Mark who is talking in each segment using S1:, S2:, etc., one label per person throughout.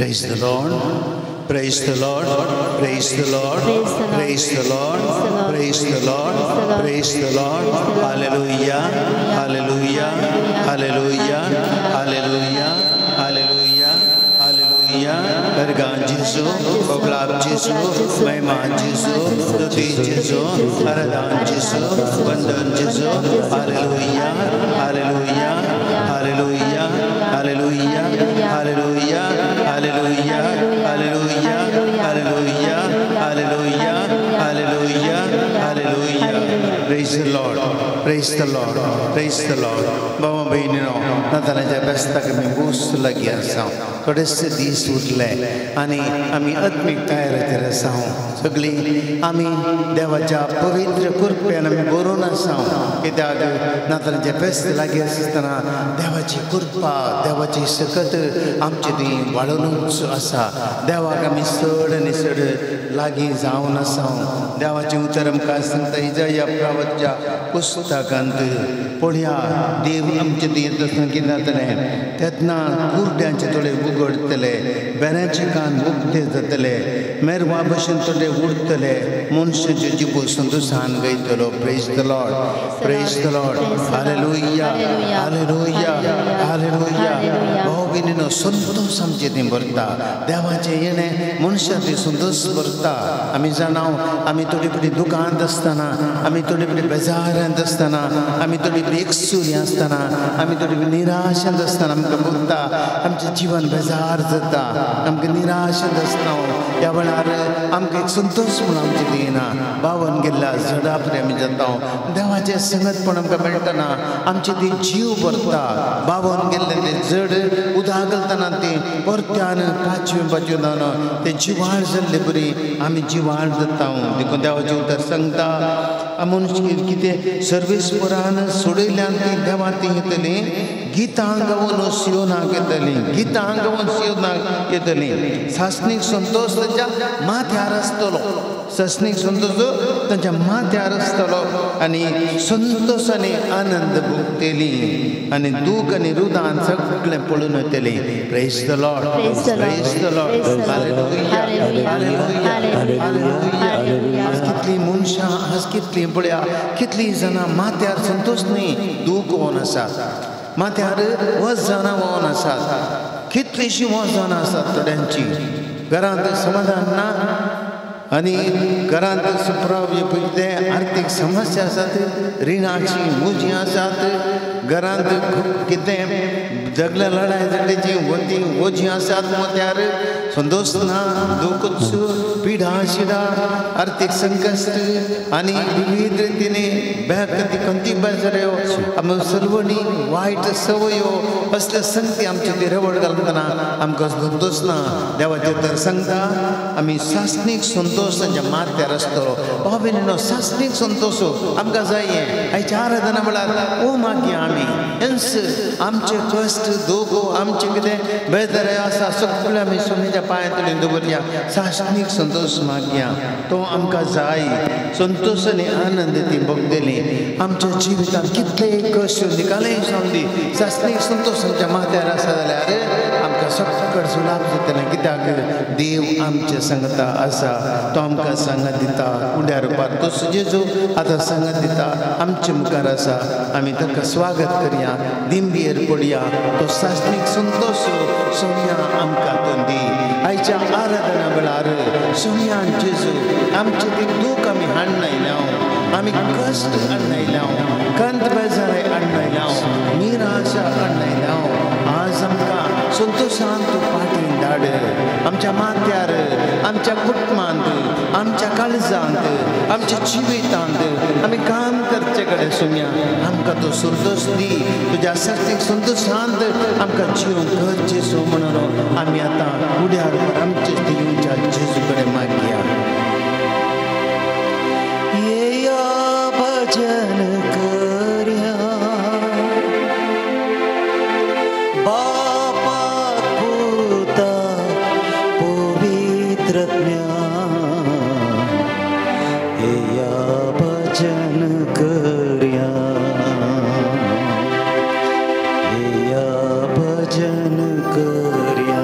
S1: Praise the Lord. Praise the Lord. Praise the Lord. Praise the Lord. Praise the Lord. Praise the Lord. Hallelujah. Hallelujah. Hallelujah. Hallelujah. Hallelujah. Hallelujah. Bergan Jesu, Oglab Jesu, Mehman Jesu, Tuti Jesu, Aradan Jesu, Vandan Jesu. Hallelujah. Hallelujah. Hallelujah. Hallelujah. Hallelujah. Hallelujah. Hallelujah. Hallelujah. Hallelujah. Hallelujah. Hallelujah. Praise the Lord. Praise the Lord. Praise the Lord. बाबा भयणीनो नातालाच्या बेस्ताक आमी बोस लागीं आसा थोडेशे दीस उरले आनी आमी आत्मीक तयारेचेर आसा. सगळीं आमी देवाच्या पवित्र कृपेन आमी बरोवन आसा कित्याक नातालाचें फेस्त लागीं आसतना देवाची कृपा देवाची सकत आमचे ती वाडोवनूच आसा. देवाक आमी चड आनी चड लागीं जावन आसा. देवाचें उतर आमकां सांगता इजाया प्रवाच्या पुस्तकांत पळया देव आमचे ती येता आसतना कितें जातलें तेन्ना कुरड्यांचे थोडे उगडतले, बेऱ्यांचे कान उक्ते जातले, मेरवा भशेन थोडे उरतले, मनशाचे Zibu संतोशान गयतलो. Praise the Lord. Praise the Lord. Hallelujah. Hallelujah. Hallelujah. भाव भयणीनो संतोश आमचे थंय भरता. देवाचें येणें मनशां थंय संतोश भरता. आमी जाणा आमी थोडी थोडी दुकांत आसतना, आमी थोडी थोडी बेजारांत आसतना, आमी थोडी थोडी एकसुरी आसतना, आमी थोडी निराशेंत आसतना आमकां भोगता आमचें जिवन बेजार जाता, आमकां निराशेंत आसता. ह्या वेळार आमकां एक संतोश म्हूण आमचें दिना. बावन गेल्ल्या झडा परी आमी जाता. देवाचें संगतपण आमकां मेळटना आमचें ती जीव भरता. बावन गेल्लें तें जड उदक घालतना तें परत्यान पाचवें पाचवें जावन तें जिवाळ जाल्ले बरी आमी जिवाळ जाता. देखून देवाचें उतर सांगता मनुष्य कितें सर्वेस्परान सोडयल्यान ती देवा ती येतली, गितां गावन सियोनाक येतली, गितां गावन सियोनाक येतली. सासणीक संतोश तांच्या माथ्यार आसतलो. सासणीक संतोश तांच्या माथ्यार आसतलो आनी संतोश आनी आनंद भोगतली आनी दूख आनी रुदान सगळें पळून वतली. Praise the Lord. Praise the Lord. Hallelujah. Hallelujah. Hallelujah. आज कितलीं मनशां, आज कितलीं पळया कितलीं जाणां माथ्यार संतोश न्ही दूख व्होन आसात, माथ्यार वजनां व्होन आसात, कितलींशीं वजनां आसात थोड्यांची. घरांत समाधान ना आनी घरांत कितें आर्थीक समस्या आसात, रिणाची मुजी आसात, घरांत कितें झगडे लडाय झगड्याची वती वजी आसात, मोत्यार संतोश ना, दुखूच, पिडा शिडा, आर्थीक संकश्ट आनी विविध रितीने बॅग खंती बेजाऱ्यो, आमी सलवणी वायट सवयो असल्या संगती आमचे ते रेवड घालतना आमकां संतोश ना. देवाचें तर सांगता आमी सासणीक संतोश तांच्या माथ्यार आसतलो. भाव भयणीनो सासणीक संतोश आमकां जाय. आयच्या आराधना म्हळ्यार ओ मागीर आमी हेंच आमचे कश्ट दोगो आमचें कितें बेजारे आसा सगळें आमी सोन्याच्या पांयां तळीन दवरया. सासणीक संतोश मागया, तो आमकां जाय. संतोश आनी आनंद ती भोगतली. आमच्या जिवितांत कितलेय कश्ट निकालय जावन दी, सासणीक संतोश आमच्या माथ्यार आसा जाल्यार आमकां सगळें सुलाभ जातलें. कित्याक देव आमचे सांगता आसा, तो आमकां सांगत दिता उड्या रुपार. तो जेजू आतां सांगत दिता आमचे मुखार आसा. आमी ताका स्वागत करया, दिंबीर पडया, तो सासणीक संतोश सोम्या आमकां तो दी. आयच्या आराधना वेळार सोम्या जेजू आमचें ती दूख आमी हाडनायल्या, आमी कश्ट हाडनायल्या, कंत बेजाराय हाडनायल्या, निराशा हाडनायल्या. आज आमकां संतोशान तूं फाटीं धाड. आमच्या माथ्यार, आमच्या कुटुंबांत, आमच्या काळजांत, आमच्या जिवितांत आमी काम करचे कडेन सोम्या आमकां तूं संतोश दी. तुज्या सासणीक संतोशांत आमकां जिवंक कर जेजू म्हणून आमी आतां उड्यार आमचे दिवच्या जेजू कडेन मागया.
S2: येया भजन करया बापाक पुता पवित्र ज्ञान, येया भजन करया, येया भजन करया.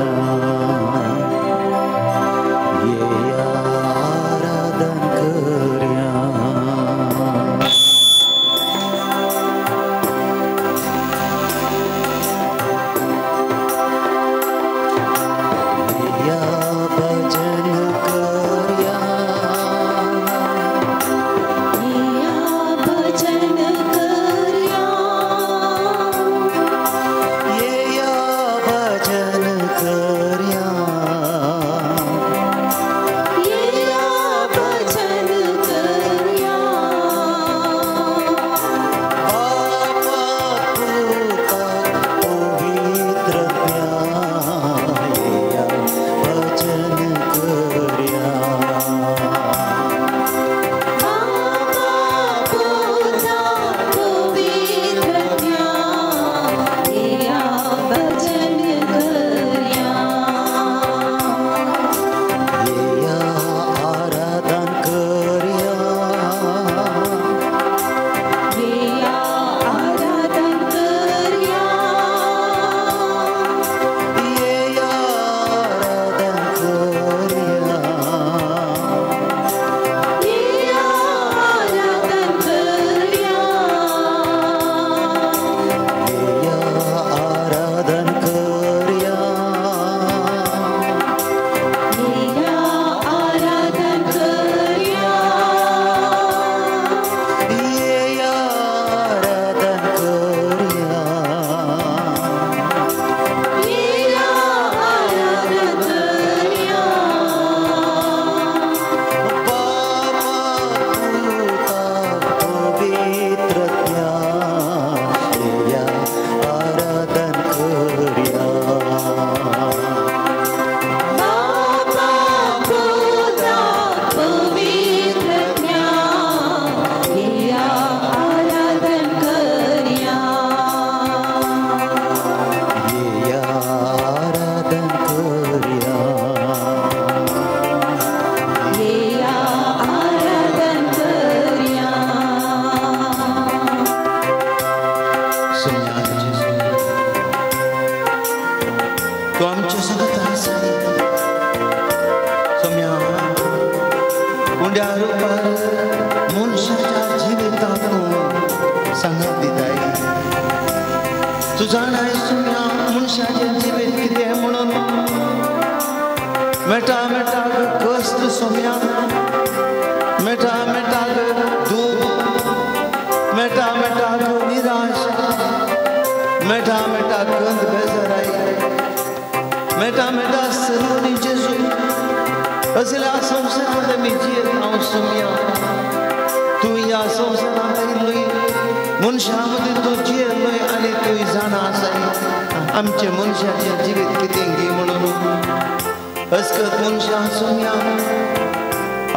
S1: मुंड्या रुपार मनशाच्या जिवितांत तूं सांगात दिताय. तूं जाणाय सुम्या मनशाचें जिवीत कितें म्हणून मेटा मेटाक कश्ट सोम्या, मेटा मेटाक दूख, मेटा मेटाक निराश, मेटा मेटा कंद बेजाराय, मेटा मेटा सलोनी जेजू असल्या संवसारांत आमी जियेत हांव सोम्या. तूं ह्या संवसारांत आयिल्लोय, मनशां मदीं तूं जियेल्लोय आनी तूं जाणा आसाय आमचें मनशाचें जिवीत कितें गी म्हणून. अस्कत मनशां सोम्या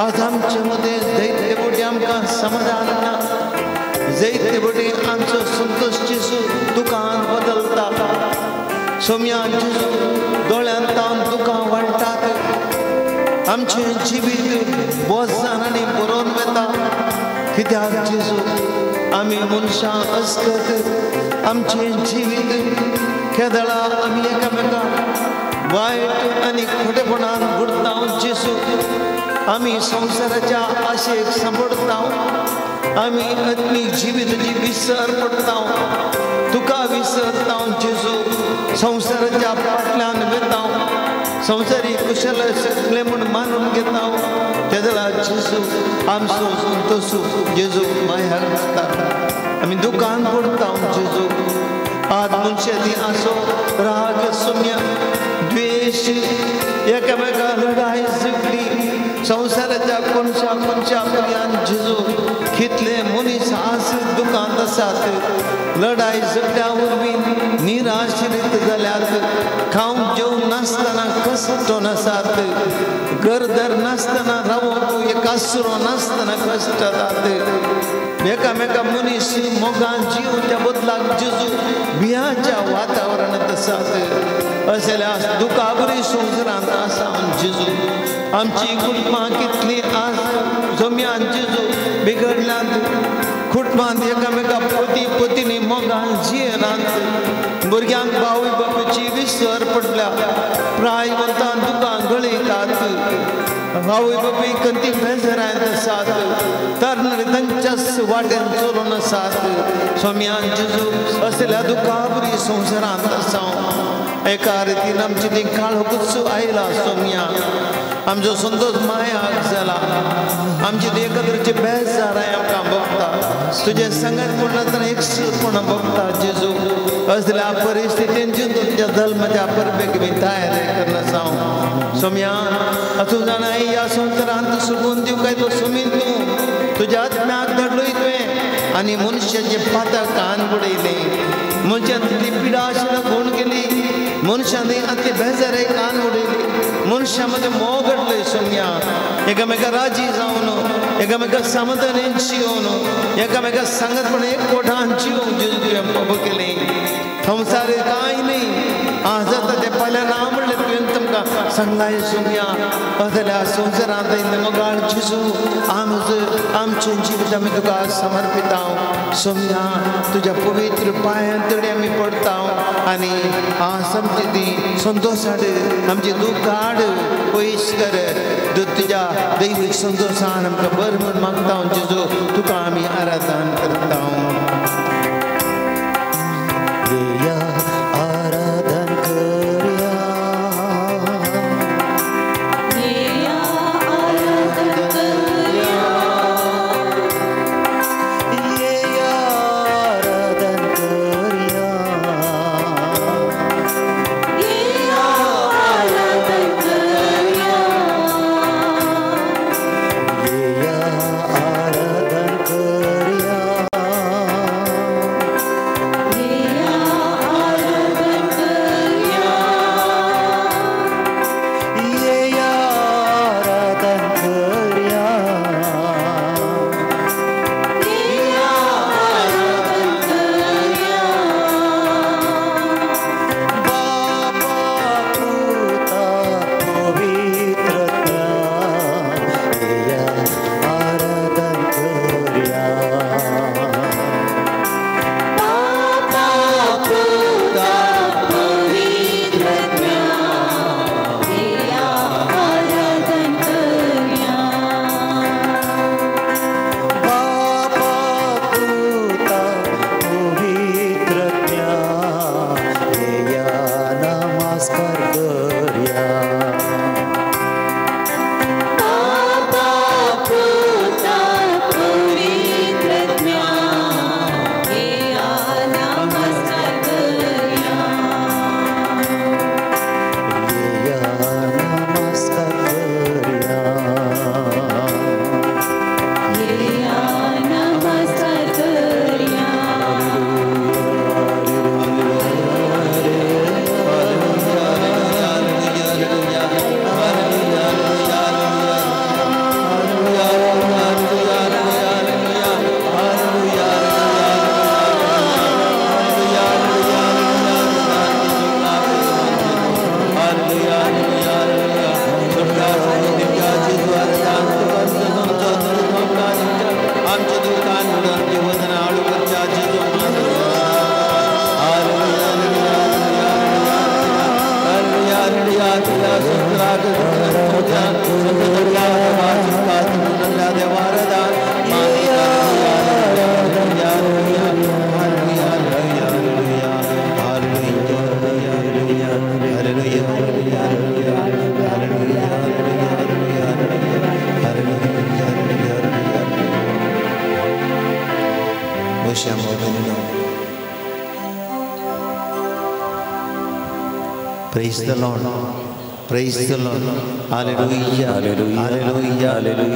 S1: आज आमचे मदें जैते बोटी आमकां समाधान ना, जैते बोटी आमचो संतोश जेजू दुकान बदलता. सोम्या जेजू दोळ्यांत तावन दुकां वाडटात, आमचें जिवीत बोजान आनी बरोवन वता. कित्याक जेजू आमी मनशां अस्कत आमचें जिवीत केदळा आमी एकामेका वायट आनी खोटेपणान बुडता जेजू. आमी संवसाराच्या आशेक सांपडटा, आमी आत्मीक जिवीताची विसर पडटा, तुका विसरता जेजू. संवसाराच्या फाटल्यान वता, संवसारी कुशल सगळें म्हूण मानून घेता. तेदळा जेजू आमचो संतोश जेजू मायाक जाता, आमी दुकान पडटा जेजू. आज मनशां आसो राग सोम्या द्वेश एकामेका लढाई झगडी संवसाराच्या कोनशा कोनशा पर्यान जेजू कितले मनीस आज दुकान आसात, लढाई झगड्या वरवीं निराश्रीत जाल्यात, खावंक जेवण नासतना कश्टोन आसात, घरदार नासतना रावप एक आसरो नासतना कश्टतात. एकामेका मनीस मोगान जिवच्या बदलाक जेजू भियाच्या वातावरणांत आसात. असल्या दुखाबरी संवसारांत आसा जेजू. आमची कुटुंबां कितलीं आज जम्यान जेजू बिगडल्यांत, कुटुंबांत एकामेका पती पतीनी मोगान जियेनात, भुरग्यांक बावय बापायची विसर पडल्या, प्रायवंतान दुकान गळयतात, आवय बापूय कंती बेजारांत आसात, तरणाटे तांच्याच वाटेन चलून आसात. सोम्यान जेजू असल्या दुखाबरी संवसारांत आसा. एका रितीन आमची ती काळोखूच आयला सोम्या, आमचो संतोश मायाक जाला, आमची ती एकत्रची बेजाराय आमकां भोगता, तुजें संगत पूण एकसूरपण भोगता जेजू. असल्या परिस्थितीन तुज्या धर्माच्या परबेक बी तयार करना हांव सोम्या. तूं जाणा ह्या संवसारांत सुगून दिवं काय तो सुमीन तूं तुज्या आत्म्याक धाडलोय तुवें आनी मनशाचें पातक कान बुडयलें, मनशान ती पिडा आशिल्ल्या गुण केली, मनशान आतां बेजाराय कान उडयली, मनशां मदें मोग घडलोय सोम्या. एकामेका राजी जावन एकामेका समाधानान जिवन एकामेका सांगतपण एक कोठान जिवन जेजू तुवें पब केलें. संवसार कांय न्ही आज जाता तें फाल्यां ना म्हणलें तुवें तुमकां सांगलाय सोम्या. असल्या संवसारांत मोगाळ जेजू आमचें जिवीत आमी तुका समर्पिता सोम्या. तुज्या पवित्र पांयां तडी आमी पडटा आनी आज आमची ती संतोश हाड, आमची दूख काड पयस कर, तुज्या दैवीक संतोशान आमकां बरें म्हूण मागता जेजू. तुका आमी आराधन करता.
S2: आराधन करया, आराधन करया, आराधन करया, आराधन करया, आराधन करया.
S1: Praise the Lord, praise the Lord. Hallelujah, hallelujah, hallelujah,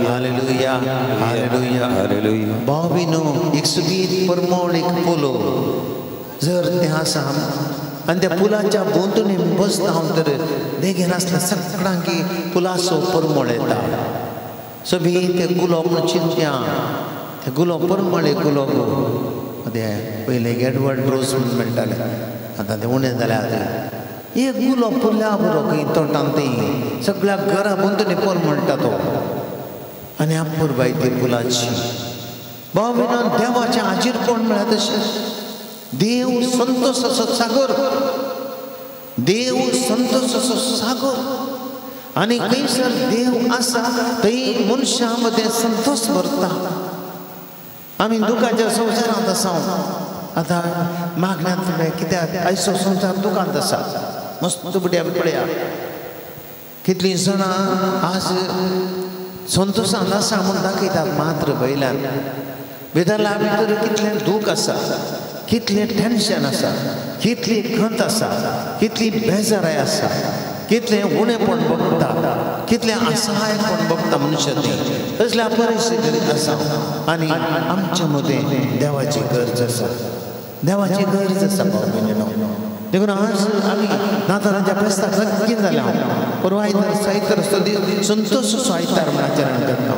S1: hallelujah, hallelujah. भाव-भयणीनो, एक सुगीत परमळ एक पुलो जर तें आसा आनी त्या पुलाच्या भोंवतणी बसता हांव तर देगेन आसल्या सगळ्यांकी पुलाचो परमळ येता. सगळीं ते गुलोब म्हूण चिंतया, ते गुलोब परमळ एक गुलोब ते पयले एडवर्ड रोज म्हूण मेळटाले, आतां ते उणें जाले. आतां एक गुलोब पुरल्या बरो खंय तोटान थंय सगळ्या घरा भोंवतणी परमळटा तो. आनी अपुरबाय ती पुलाची. भाव-भयणीनो, देवाचें हाजीरपण म्हळ्यार तशें देव संतोषाचो सागर, देव संतोषाचो सागर. आनी खंयसर देव आसा थंय मनशां मदें संतोष भरता. आमी दुखाच्या संवसारांत आसा. आतां मागण्यांत कित्याक आयचो संवसार दुखांत आसा. मस्त बुड्या पळया कितलीं जाणां आज संतोषान आसा म्हूण दाखयतात, मात्र वयल्यान भितरल्या भितर कितलें दूख आसा, कितलें टेन्शन आसा, कितली खंत आसा, कितली बेजाराय आसा, कितलें उणेपण भोगता, कितलें असहायपण भोगता मनुष्य ती असल्या परिस्थितींत आसा. आनी आमचे मदें देवाची गरज आसा, देवाची गरज आसा भाव-भयणीनो. देखून आज आमी नातालांच्या फेस्ताक नक्की जाल्या. हांव परवा आयतार सायतार आसतो दीस संतोष आयतार म्हूण आचरण करता.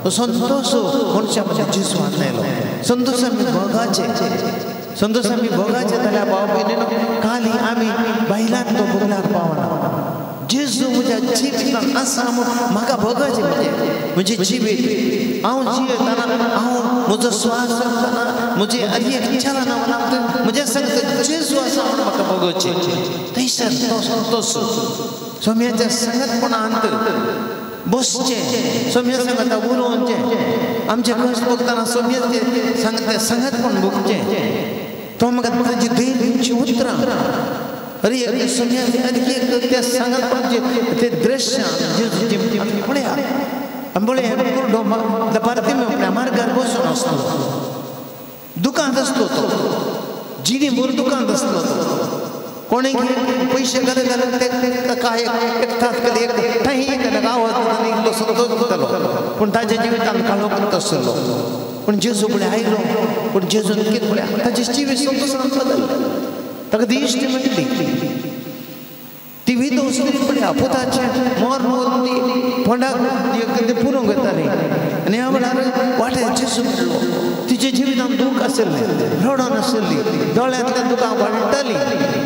S1: तो संतोष मनशा मदें जेजून आयलो. संतोष आमी भोगाचे, संतोष आमी भोगाचे जाल्यार भाव-भयणीनो काली आमी बायलांक तो भोगल्यार पावना. जेजू म्हज्या जिवितांत आसा म्हूण म्हाका भोगाचें. म्हजें जिवीत हांव जियेतना, हांव म्हजो स्वास चलतना, म्हजी आनी एक चलना म्हज्या सांगता जेजू आसा म्हूण म्हाका भोगोचें. थंयसर तो संतोष सोम्याच्या संगतपणांत बसचें, सोम्या सांगता उलोवचें, आमचें कश्ट भोगतना सोम्याचें सांगता संगतपण भोगचें. तो म्हाका ताजी धैर्याचीं उतरां, अरे एक सोम्या आनी एक त्या सांगतपणाचें तें दृश्य आमी पळया. आमी पळया कुरडो बार्तिमेव आपल्या मार्गार बसून आसलो, दुकांत आसलो तो, जिणी भर दुकांत आसलो तो. कोणें पयशे घाले जाल्यार ते ताका एक तात्काळ एक ठांय एक आवाज आनी इल्लो संतोष जातालो, पूण ताज्या जिवितांत काळोख आसलो. पूण जेजू पळय आयलो, पूण जेजून कितें पळया ताजें जिवीत संतोषान बदल्लें. ताका दिश्ट मेळ्ळी, ती विधव स्त्री पळया पुताचें मोर मोर ती फोंडाक पुरोवंक येताली आनी ह्या वेळार वाटेर जेजू मेळ्ळो. तिच्या जिवितांत दूख आशिल्लें, रडोन आशिल्ली, दोळ्यांतल्यान दुकां वाडटाली,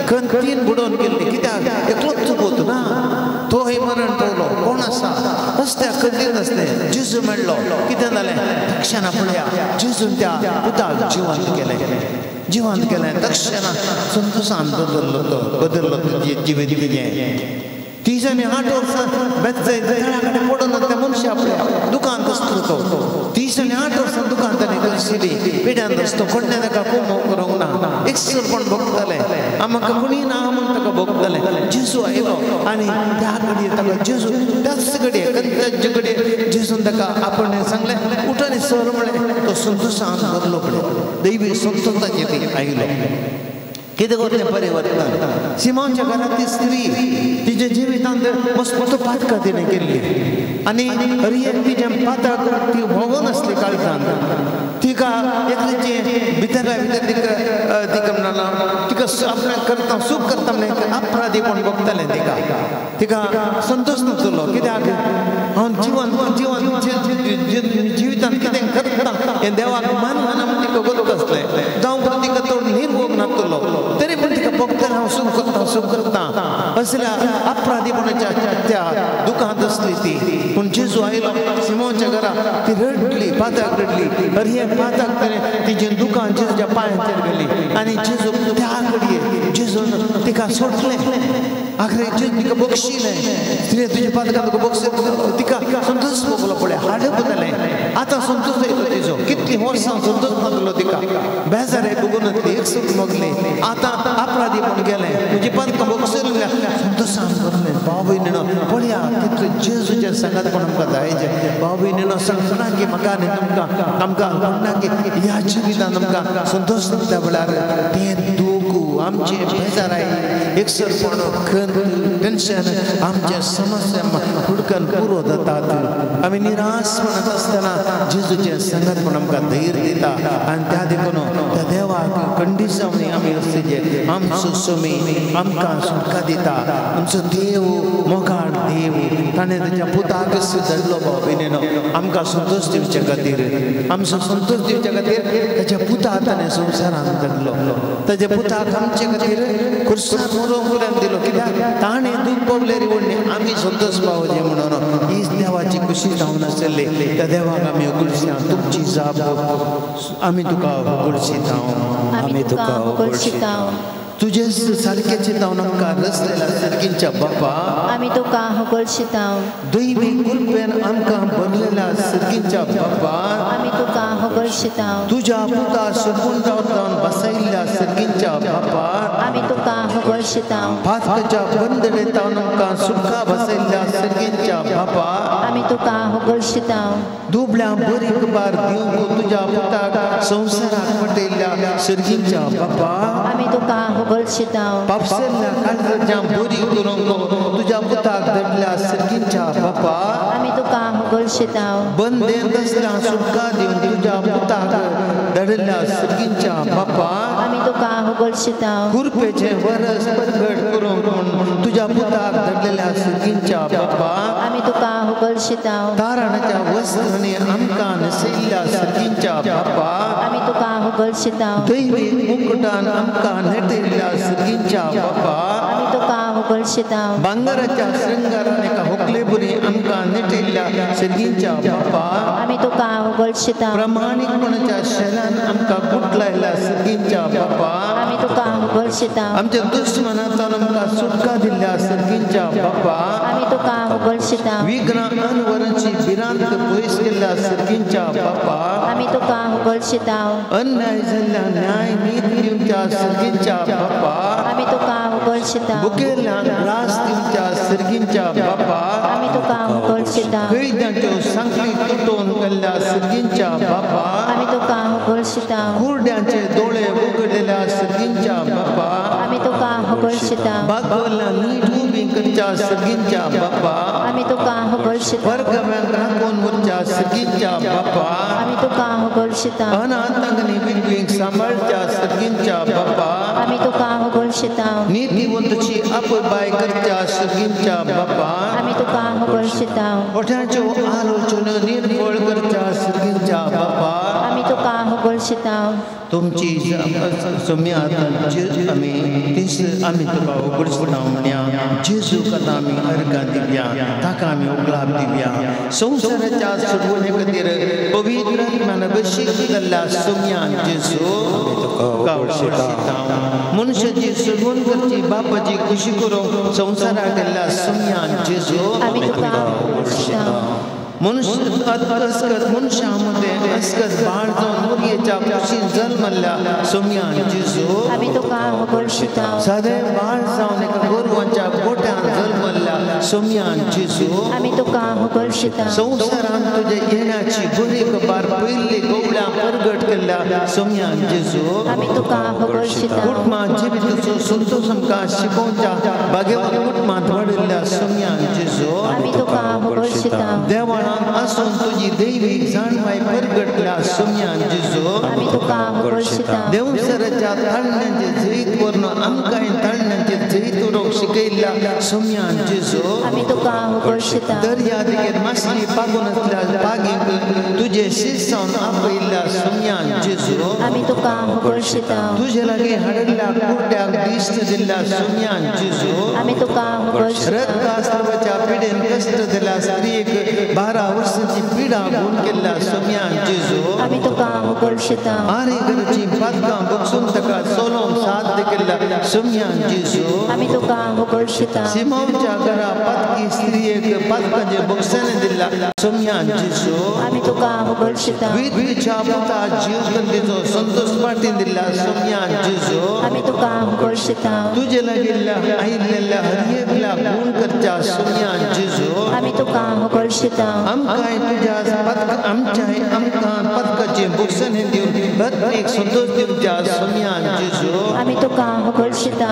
S1: खंतीन बुडोवन गेल्ली. कित्याक एकलोच पूत ना, तोय मरण पावलो, कोण आसा रस्त्या खंतीन आसलें. जेजू मेळ्ळो, कितें जालें तक्षणा पळया जेजून त्या पुताक जिवंत केलें, जिवंत केलें. तक्षणा संतोषान बदल्लो तो, बदल्लो तुजें जिवीत तुजें. 30 आनी 8 वर्सां तळ्या कडेन पडून त्या मनशा आपल्या दुकान आसलो तो. 30 आनी 8 वर्सां दुकान ताणें करशिली, पिड्यान आसतो, कोणें ताका कोमो करूंक ना, एकसुरपण भोगतालें, आमकां कोणी ना म्हूण ताका भोगतालें. जेजू आयलो आनी त्या घडये ताका जेजू त्याच घडये ताचे घडये जेजून ताका आपणें सांगलें उठ आनी सर म्हळें. तो संतोषान भरलो पळय, दैवी संतोषाचेर ती आयलो. कितें करतें परिवर्तन. सिमोनच्या घरांत ती स्त्री तिच्या जिवितांत मस्त पातकां तिणें केल्ली आनी हर एक तिजें पातक ती भोगून आसली काळजांत. तिका एकलेचें भितरल्या भितर तिका तिका म्हणला तिका आपणाक करता सूख करता म्हणल्यार अपराधीपण भोगतालें. तिका तिका संतोष नासलो, कित्याक हांव जिवन जिवन जिवितांत कितें करता हें देवाक मानना म्हूण तिका गोत आसलें. जावं पुरो तिका तो निर्भोग नासलो, तरी पूण तिका भोगतालें हांव सूख करता सूख करता असल्या अपराधीपणाच्या त्या दुखांत आसली ती. पूण जेजू आयलो सिमोनच्या घरा, ती रडली, पाताक रडली. अरे हे पाताक ताणें तिजें दुकान जेजूच्या पांयांचेर गेली आनी जेजू त्या घडये जेजून तिका सोडलें. आखरे जेजू तिका बक्षिलें, स्त्रिये तुज्या पातकां तुका बक्षिलें. तिका संतोष भोगलो पळय, हाडप जालें. आतां संतोष येयलो तिजो. कितलीं वर्सां संतोष नासलो तिका, बेजार भोगून नासली, एकसूख भोगली. आतां अपराधीपण गेलें, तुजी पातकां बक्षिलें, संतोषान भरलें. भाव भयणीनो पळया कितलें जेजूचें सांगातपण आमकां जायचें. भाव भयणीनो सांगना की म्हाका आनी तुमकां आमकां म्हणना की ह्या जिवितांत आमकां संतोष दिता म्हळ्यार तें दूख आमचे बेजाराय एकसरपण खंत टेन्शन आमच्या समस्या हुडकन पुरो जातात। आमी निराश म्हणत आसतना जेजूचें संगत म्हण आमकां धैर्य दिता आनी त्या देखून त्या देवाक कंडिसांनी आमी आसचे आमचो स्वामी आमकां सुटका दिता। आमचो देव मोगाळ देव ताणें ताच्या पुताक धाडलो भाव भयणीनो आमकां संतोश दिवचे खातीर, आमचो संतोश दिवचे खातीर ताच्या पुताक ताणें संवसारांत धाडलो। ताच्या पुताक आमचे खातीर खुर्सार मरोवंक पर्यंत दिलो कित्याक ताणें दूख पावले रिवणी आमी संतोश पावचे म्हणून। हीच देवाची खुशी जावन आसली त्या देवाक आमी उगडशिता। तुमची जाप आमी तुका उगडशिता,
S2: आमी तुका उगडशिता।
S1: तुजे सारकें चिंतावन आमकां रचलेल्या सर्गींच्या बापा
S2: आमी तुका होगळशिता।
S1: दैवी कृपेन आमकां भरलेल्या सर्गींच्या बापा
S2: आमी तुका होगळशिता।
S1: तुज्या पुता सुकून जावन बसयल्ल्या सर्गींच्या बापा
S2: आमी तुका होगळशिता।
S1: पातकाच्या बंदडेतावन आमकां सुटका बसयल्ल्या सर्गींच्या बापा
S2: आमी तुका होगळशिता।
S1: दुबळ्या बरी कबार दिवंक तुज्या पुताक संवसाराक पटयल्ल्या सर्गींच्या बापा
S2: आमी तुका होगळशिता।
S1: पापसेल्ल्या काळजाच्या बरी करूंक तुज्या पुताक धाडल्या सर्गींच्या बापा
S2: आमी तुका होगळशिता।
S1: बंदेंत आसल्या सुटका दिवन तुज्या पुताक धाडिल्ल्या सर्गींच्या बापा
S2: आमी तुका होगळशिता।
S1: कृपेचें वरस परगट करूंक म्हूण तुज्या पुताक धाडलेल्या सर्गींच्या बापा
S2: आमी तुका होगळशिता।
S1: तारणाच्या वस्त्रांनी आमकां न्हेसयल्ल्या सर्गींच्या बापा
S2: आमी तुका होगळशिता।
S1: दैवी मुकुटान आमकां नेटयल्ल्या सर्गींच्या बापा
S2: आमी तुका होगळशिता।
S1: भांगराच्या शृंगारान एका होकलेपुरी आमकां नेटयल्ल्या सर्गींच्या बापा
S2: आमी तुका होगळशिता।
S1: प्रामाणीकपणाच्या शेलान आमकां गुटलायल्या सर्गींच्या बापा
S2: आमी तुका होगळशिता।
S1: आमच्या दुश्मनांतल्यान आमकां सुटका दिल्ल्या सर्गींच्या बापा
S2: आमी तुका होगळशिता।
S1: विघ्न अनवरांची भिरांत पयस केल्ल्या सर्गींच्या बापा
S2: आमी तुका होगळशिता।
S1: अन्याय जाल्ल्या न्याय नीत दिवच्या सर्गींच्या बापा
S2: आमी तुका होगळशिता।
S1: बुकेल्ल्यान ग्रास दिवच्या सर्गींच्या बापा
S2: आमी तुका होगळशिता।
S1: कैद्यांच्यो सांखळी तुटोवन केल्ल्या सर्गींच्या बापा
S2: आमी तुका होगळशिता।
S1: कुरड्यांचे दोळे उगडलेल्या सर्गींच्या बापा
S2: आमी तुका होगळशिता।
S1: बागवल्ल्या नीट उबी करच्या सर्गींच्या बापा
S2: आमी तुका होगळशिता।
S1: वर्गव्यांक राखून उरच्या सर्गींच्या बापा
S2: आमी तुका होगळशिता।
S1: अनाथांक आनी विधवेंक सांबाळच्या सर्गींच्या बापा
S2: आमी तुका होगळशिता।
S1: नीतिवंतची आपबाय करच्या सर्गींच्या बापा
S2: आमी तुका होगळशिता।
S1: ओठ्यांच्यो आलोचना निर्फळ करच्या सर्गींच्या बापा
S2: आमी तुका होगळशिता।
S1: तुमची स्वामी आतां आमी तीस आमी तुका उगडशिता म्हणया जेजूक आतां आमी अर्घां दिवया, ताका आमी उगलाप दिवया। संवसाराच्या सुटवणे खातीर पवित्र आत्म्यान अभिशेक केल्ल्या सोम्या जेजू तुका उगडशिता। मनशाची सुटवण करची बापाची खुशी करूंक संवसाराक केल्ल्या सोम्या जेजू
S2: आमी तुका उगडशिता।
S1: मनुष्य अस्कत मनशां अस्कत बाळ जावन मुरयेच्या कुशीन जल्मल्ल्या सोम्या जेजू
S2: आमी तुका होगळशिता।
S1: सादे बाळ जावन एका गोरवांच्या गोठ्यान जल्मल्ल्या सोम्या जेजू
S2: आमी तुका होगळशिता।
S1: संवसारांत तुज्या येण्याची बरी कबार पयल्ली गोवळ्यां परगट केल्ल्या सोम्या जेजू
S2: आमी तुका होगळशिता।
S1: कुटुंबां जिविताचो संतोश आमकां शिकोवच्या भाग्यवान कुटुंबांत वाडिल्ल्या सोम्या जेजू
S2: आमी तुका होगळशिता।
S1: देवाळांत आसून तुजी दैवीक जाणवाय परगटल्या सोम्या जेजू
S2: आमी तुका होगळशिता।
S1: देवसराच्या ताळण्यांचे जैत वरून आमकांय ताळण्यांचे जैत उरोवंक शिकयल्ल्या सोम्या जेजू
S2: आमी तुका होगळशिता।
S1: दर्या देगेर मासली पागून आसल्या पागीक तुजे शीस जावन आपयल्ल्या सोम्या जेजू
S2: आमी तुका होगळशिता।
S1: तुजे लागीं हाडिल्ल्या कुड्ड्याक दिश्ट दिल्ल्या सोम्या जेजू
S2: आमी तुका होगळशिता।
S1: रक्तस्रावाच्या पिडेन कश्ट दिल्या स्त्रियेक 12 वर्सांची पिडा गुण केल्ल्या सोम्या जेजू
S2: आमी तुका होगळशिता।
S1: आरे घरची पातकां बक्षून ताका सोलोंक साध्य केल्ल्या सोम्या जेजू
S2: आमी तुका होगळशिता।
S1: सिमांवच्या घरा पातकी स्त्रियेक पातकांचे बक्षाने दिल्ल्या सोम्या जेजू
S2: आमी तुका होगळशिता।
S1: विधवेच्या पुता जीव गंदीचो संतोष पाटीन दिल्ल्या सोम्या जेजू
S2: आमी तुका होगळशिता।
S1: तुजे लागिल्ल्या आयिल्ल्या हर एकल्या गुण करच्या सोम्या जेजू
S2: आमी तुका होगळशिता.
S1: आमकां तुज्या पदक आमच्या आमकां पदकाचें भुगसण दिवन प्रत्येक संतोष दिवच्या सोम्यान जेजू.
S2: आमी तुका होगळशिता.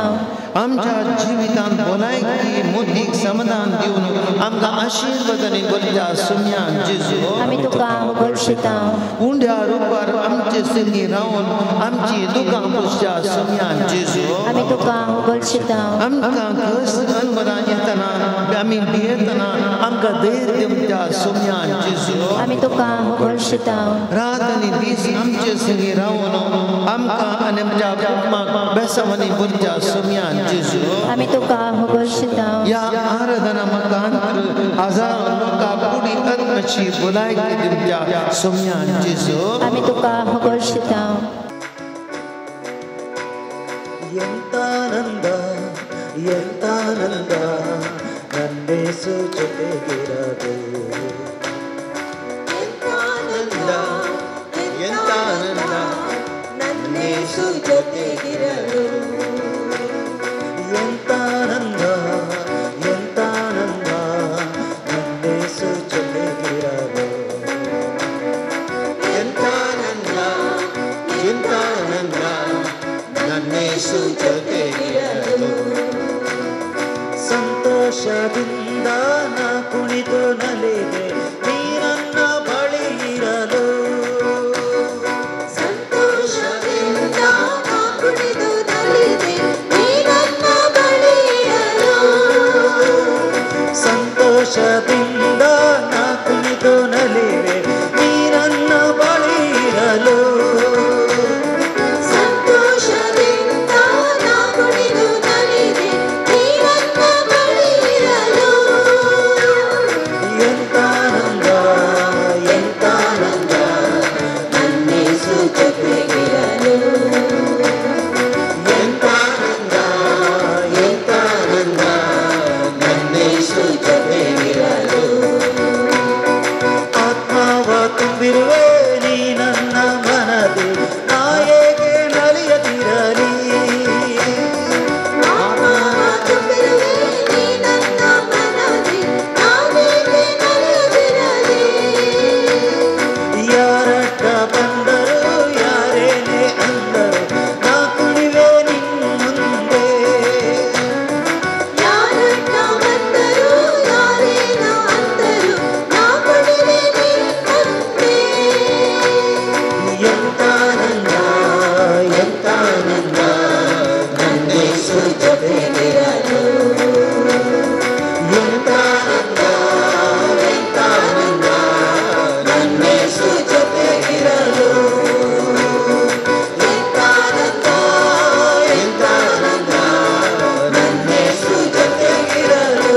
S1: आमच्या जिवितांत भलायकी मोदीक समाधान दिवन आमकां आशिर्वादांनी भरच्या सोम्यान जेजू.
S2: आमी तुका होगळशिता.
S1: उंड्या रुपार आमचे संगी रावन आमची दुकां पुसच्या सोम्यान जेजू.
S2: आमी तुका होगळशिता.
S1: आमकां कस अनवरां येतना आमी भियेतना आमकां धैर्य दिवच्या सोम्यान जेजू.
S2: आमी तुका होगळशिता.
S1: रात आनी दीस आमचे संगी रावन आमकां आनी आमच्या कुटुंबाक बेसावांनी भरच्या सोम्यान जेजू.
S2: आमी तुका होगळशिता.
S1: ह्या आराधना मकांत हजारो लोकां कुडी आत्माची भलायकी दिवच्या सोम्यान जेजू.
S2: आमी तुका होगळशिता.
S3: ಎಂತಾನಂದ ಎಂತಾನಂದ ನನ್ನೇಸು ಜೊತೆಗಿರಲು.
S1: ಎಂತಾನಂದ ಎಂತಾನಂದ ನನ್ನೇಸು ಜೊತೆಗಿರಲು.
S3: ಎಂತಾನಂದ ಎಂತಾನಂದ ನನ್ನೇಸು ಜೊತೆಗಿರಲು.
S1: ಎಂತಾನಂದ ಎಂತಾನಂದ ನನ್ನೇಸು ಜೊತೆಗಿರಲು.
S3: ಸಂತೋಷದಿಂದ ನಾ ಕುಣಿದು ನಲಿದೆ ನೀ ನನ್ನ ಬಳಿ ಇರಲು.
S4: ಸಂತೋಷದಿಂದ ನಾ ಕುಣಿದು ನಲಿದೆ ನೀ ನನ್ನ ಬಳಿ ಇರಲು.
S3: ಸಂತೋಷದಿಂದ ನಾ ಕುಣಿದು ನಲಿವೆ ನೀ ನನ್ನ ಬಳಿ ಇರಲು.
S4: ಸಂತೋಷದಿಂದ ನಾ ಕುಣಿದು ನಲಿದೆ ನೀ ನನ್ನ ಬಳಿ ಇರಲು.
S3: ಎಂತಾನಂದ ಎಂತಾನಂದ
S4: ನನ್ನೇಸು ಜೊತೆಗಿರಲು.
S1: ಎಂತಾನಂದ ಎಂತಾನಂದ ನನ್ನೇಸು ಜೊತೆಗಿರಲು.
S3: ಆತ್ಮವ ತುಂಬಿರುವೆ ನೀ ನನ್ನ ಮನದಿ ನಾ ಹೇಗೆ ನಲಿಯದಿರಲಿ.
S4: ಆತ್ಮವ ತುಂಬಿರುವೆ ನೀ ನನ್ನ ಮನದಿ ನಾನೇಕೆ ನಲಿಯದಿರಲಿ.
S3: ಯಾರಡ್ಡ ಬಂದರು ಯಾರೇನೇ ಅಂದರು ನಾ ಕುಣಿವೆ ನಿನ್ನ ಮುಂದೆ.
S4: ಯಾರಡ್ಡ ಬಂದರು ಯಾರೇನ ಅಂದರು ನಾ ಕುಣಿವೆ ನಿನ್ನ ಮುಂದೆ.
S3: ಎಂತಾನಂದ ಎಂತಾನಂದ
S4: ನನ್ನೇಸು ಜೊತೆಗಿರಲು.
S3: ಎಂತಾನಂದ
S4: ಎಂತಾನಂದ ನನ್ನೇಸು ಜೊತೆಗಿರಲು. ಎಂತಾನಂದ ಎಂತಾನಂದ ನನ್ನೇಸು ಜೊತೆಗಿರಲು.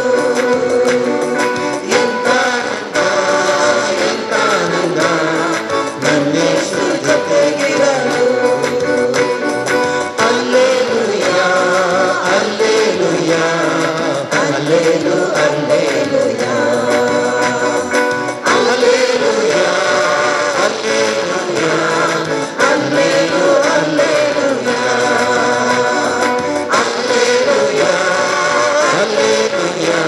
S1: ಎಂತಾನಂದ ಎಂತಾನಂದ ನನ್ನೇಸು ಜೊತೆಗಿರಲು. ಅಲ್ಲೇಲುಯಾ ಅಲ್ಲೇಲುಯಾ ಅಲ್ಲೇಲು ಅಲ್ಲೇಲುಯಾ ಅಲ್ಲೇಲುಯಾ ಅಲ್ಲೇಲುಯಾ ಅಲ್ಲೇಲು ಅಲ್ಲೇಲುಯಾ ಅಲ್ಲೇಲುಯಾ ಅಲ್ಲೇಲುಯಾ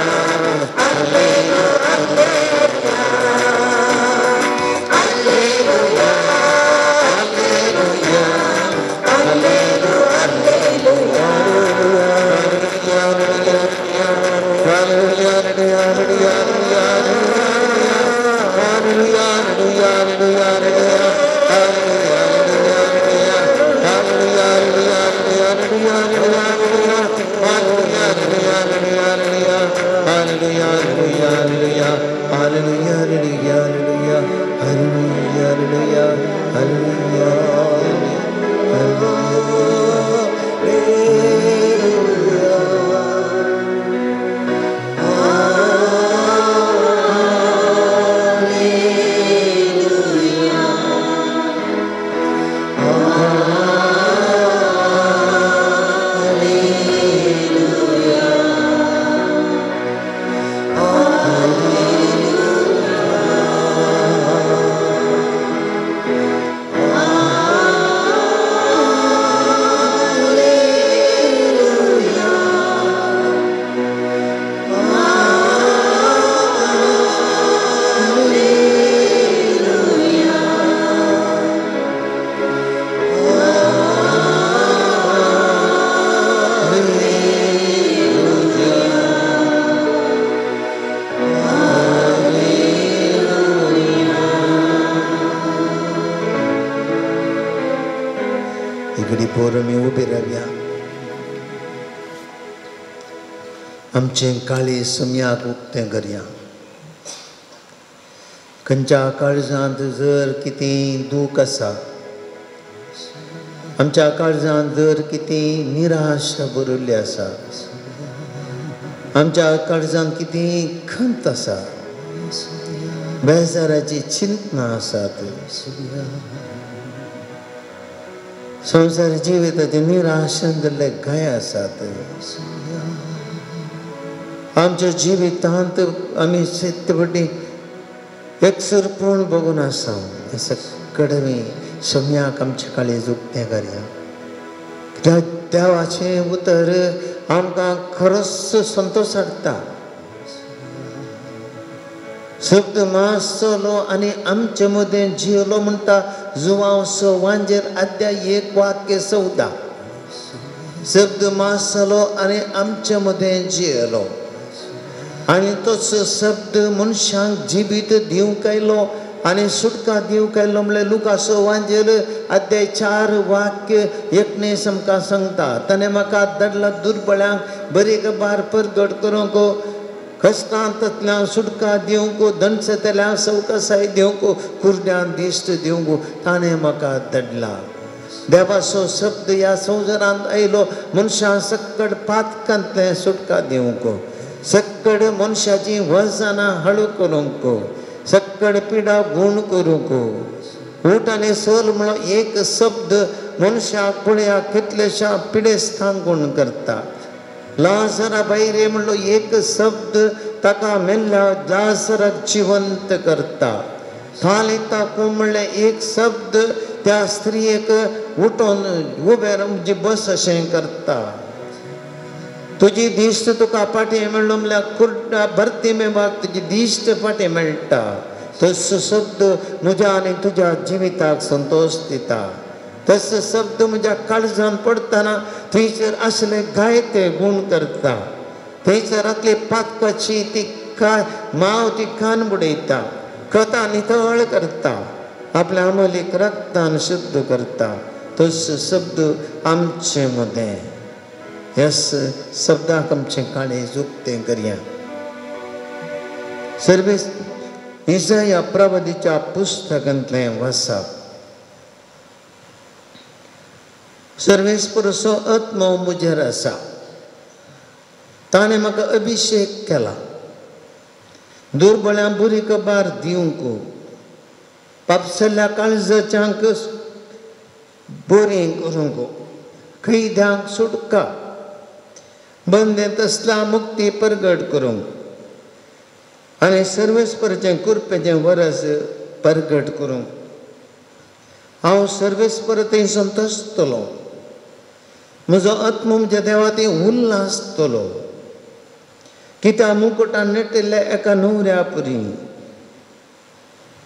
S1: ಅಲ್ಲೇಲು ಅಲ್ಲೇಲುಯಾ ಅಲ್ಲೇಲುಯಾ ಅಲ್ಲೇಲುಯಾ ಅಲ್ಲೇಲು ಅಲ್ಲೇಲುಯಾ.
S4: Hallelujah.
S1: घडीभर आमी उबी रावया. आमचें काळीज सम्याक उक्तें करया. खंयच्या काळजांत जर कितें दूख आसा, आमच्या काळजांत जर कितें निराशा भरिल्ली आसा, आमच्या काळजांत कितें खंत आसा, बेजाराची चिंतना आसात, संवसार जिविताचे निराशेन जाल्ले घाय आसात, आमच्या जिवितांत आमी शेतवटी एकसुरपण बघून आसा. हें सगळें आमी सम्याक आमचे काळीज उक्तें करया. कित्याक देवाचें उतर आमकां खरोच संतोश हाडटा. शब्द मासलो आनी आमचे मदें जियेलो म्हणटा जुवांव स वांजेर अध्याय 1 वाक्य 14. शब्द मासलो आनी आमचे मदें जियेलो आनी तोच शब्द मनशांक जिवीत दिवंक आयलो आनी सुटका दिवंक आयलो म्हणल्यार लुकासो वांजेल अध्याय 4 वाक्य 19 आमकां सांगता. ताणें म्हाका धाडला दुर्बळ्यांक बरी खबर परगट करूंक, कश्टांतल्यान सुटका दिवंक, दणसतल्यांक सवकासाय दिवंक, कुरड्यांक दिश्ट दिवंक ताणें म्हाका धाडला. देवाचो शब्द ह्या संवसारांत आयलो मनशां सकट पातकांतलें सुटका दिवंक, सकट मनशाचीं वजनां हळू करूंक, सकट पिडा गूण करूंक. उठ आनी सल म्हणलो एक शब्द मनशाक पळया कितलेशा पिडेस्तांक गूण करता. लाजरा भायरे म्हणलो एक शब्द ताका मेल्ल्या लाजराक जिवंत करता. थालिता कोण म्हणलें एक शब्द त्या स्त्रियेक उठोन उबें म्हणजे बस अशें करता. तुजी दिश्ट तुका फाटीं मेळ्ळो म्हणल्यार कुर्डा भरती मेळपाक तुजी दिश्ट फाटीं मेळटा. तसो शब्द म्हज्या आनी तुज्या जिविताक संतोश दिता. तसो शब्द म्हज्या काळजान पडटना थंयसर आसले गाय ते गूण करता. थंयसर पातकाची ती काय माव ती कान बुडयता, कथा नितळ करता, आपल्या अमलीक रक्तान शुद्ध करता. तसो शब्द आमचे मदें ह्या शब्दाक आमचें काळीज उक्तें करया. सर्वेस इसाया प्रवादीच्या पुस्तकांतलें वाचप. सर्वेस्परचो आत्मो म्हजेर आसा, ताणें म्हाका अभिशेक केला दुर्बळ्यांक बरी खबर दिवंक, पापसल्ल्या काळजाच्यांक बरें करूंक, कैद्यांक सुटका, बंदें तसल्या मुक्ती परगट करूंक आनी सर्वेस्पराचें कृपेचें वरस परगट करूंक. हांव सर्वेस्पर थंय संतोशतलो, म्हजो आत्मो म्हज्या देवा थंय उल्हासतलो. कित्याक मुकुटान नटिल्ल्या एका न्हवऱ्या पुरी,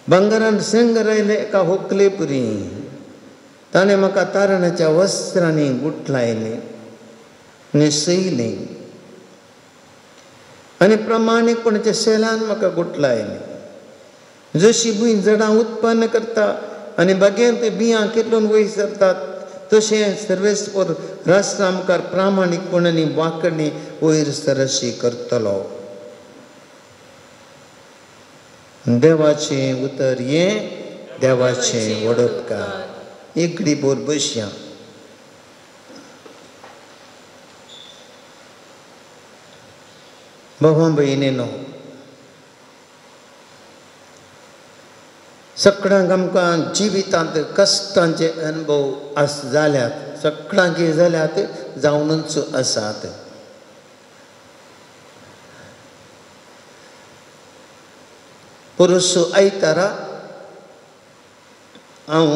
S1: भांगरान शृंगारायल्ल्या एका होकले पुरी ताणें म्हाका तारणाच्या वस्त्रांनी गुठलायलें, न्हेसयलें आनी प्रमाणीकपणाच्या शेलान म्हाका गुठलायलें. जशी भूंय जडां उत्पन्न करता आनी बागेंत बियां कितलून वयर सरतात तशें सर्वेस्पर राष्ट्रा मुखार प्रामाणीकपण आनी वांकणी वयर सरशी करतलो. देवाचें उतर हें देवाचें वडोपकार. एक घडी भर बसया. भावा भयणीनो, सगळ्यांक आमकां जिवितांत कश्टांचे अनुभव आस जाल्यात, सगळ्यांक जाल्यात जावनूच आसात. पुरुष आयतारा हांव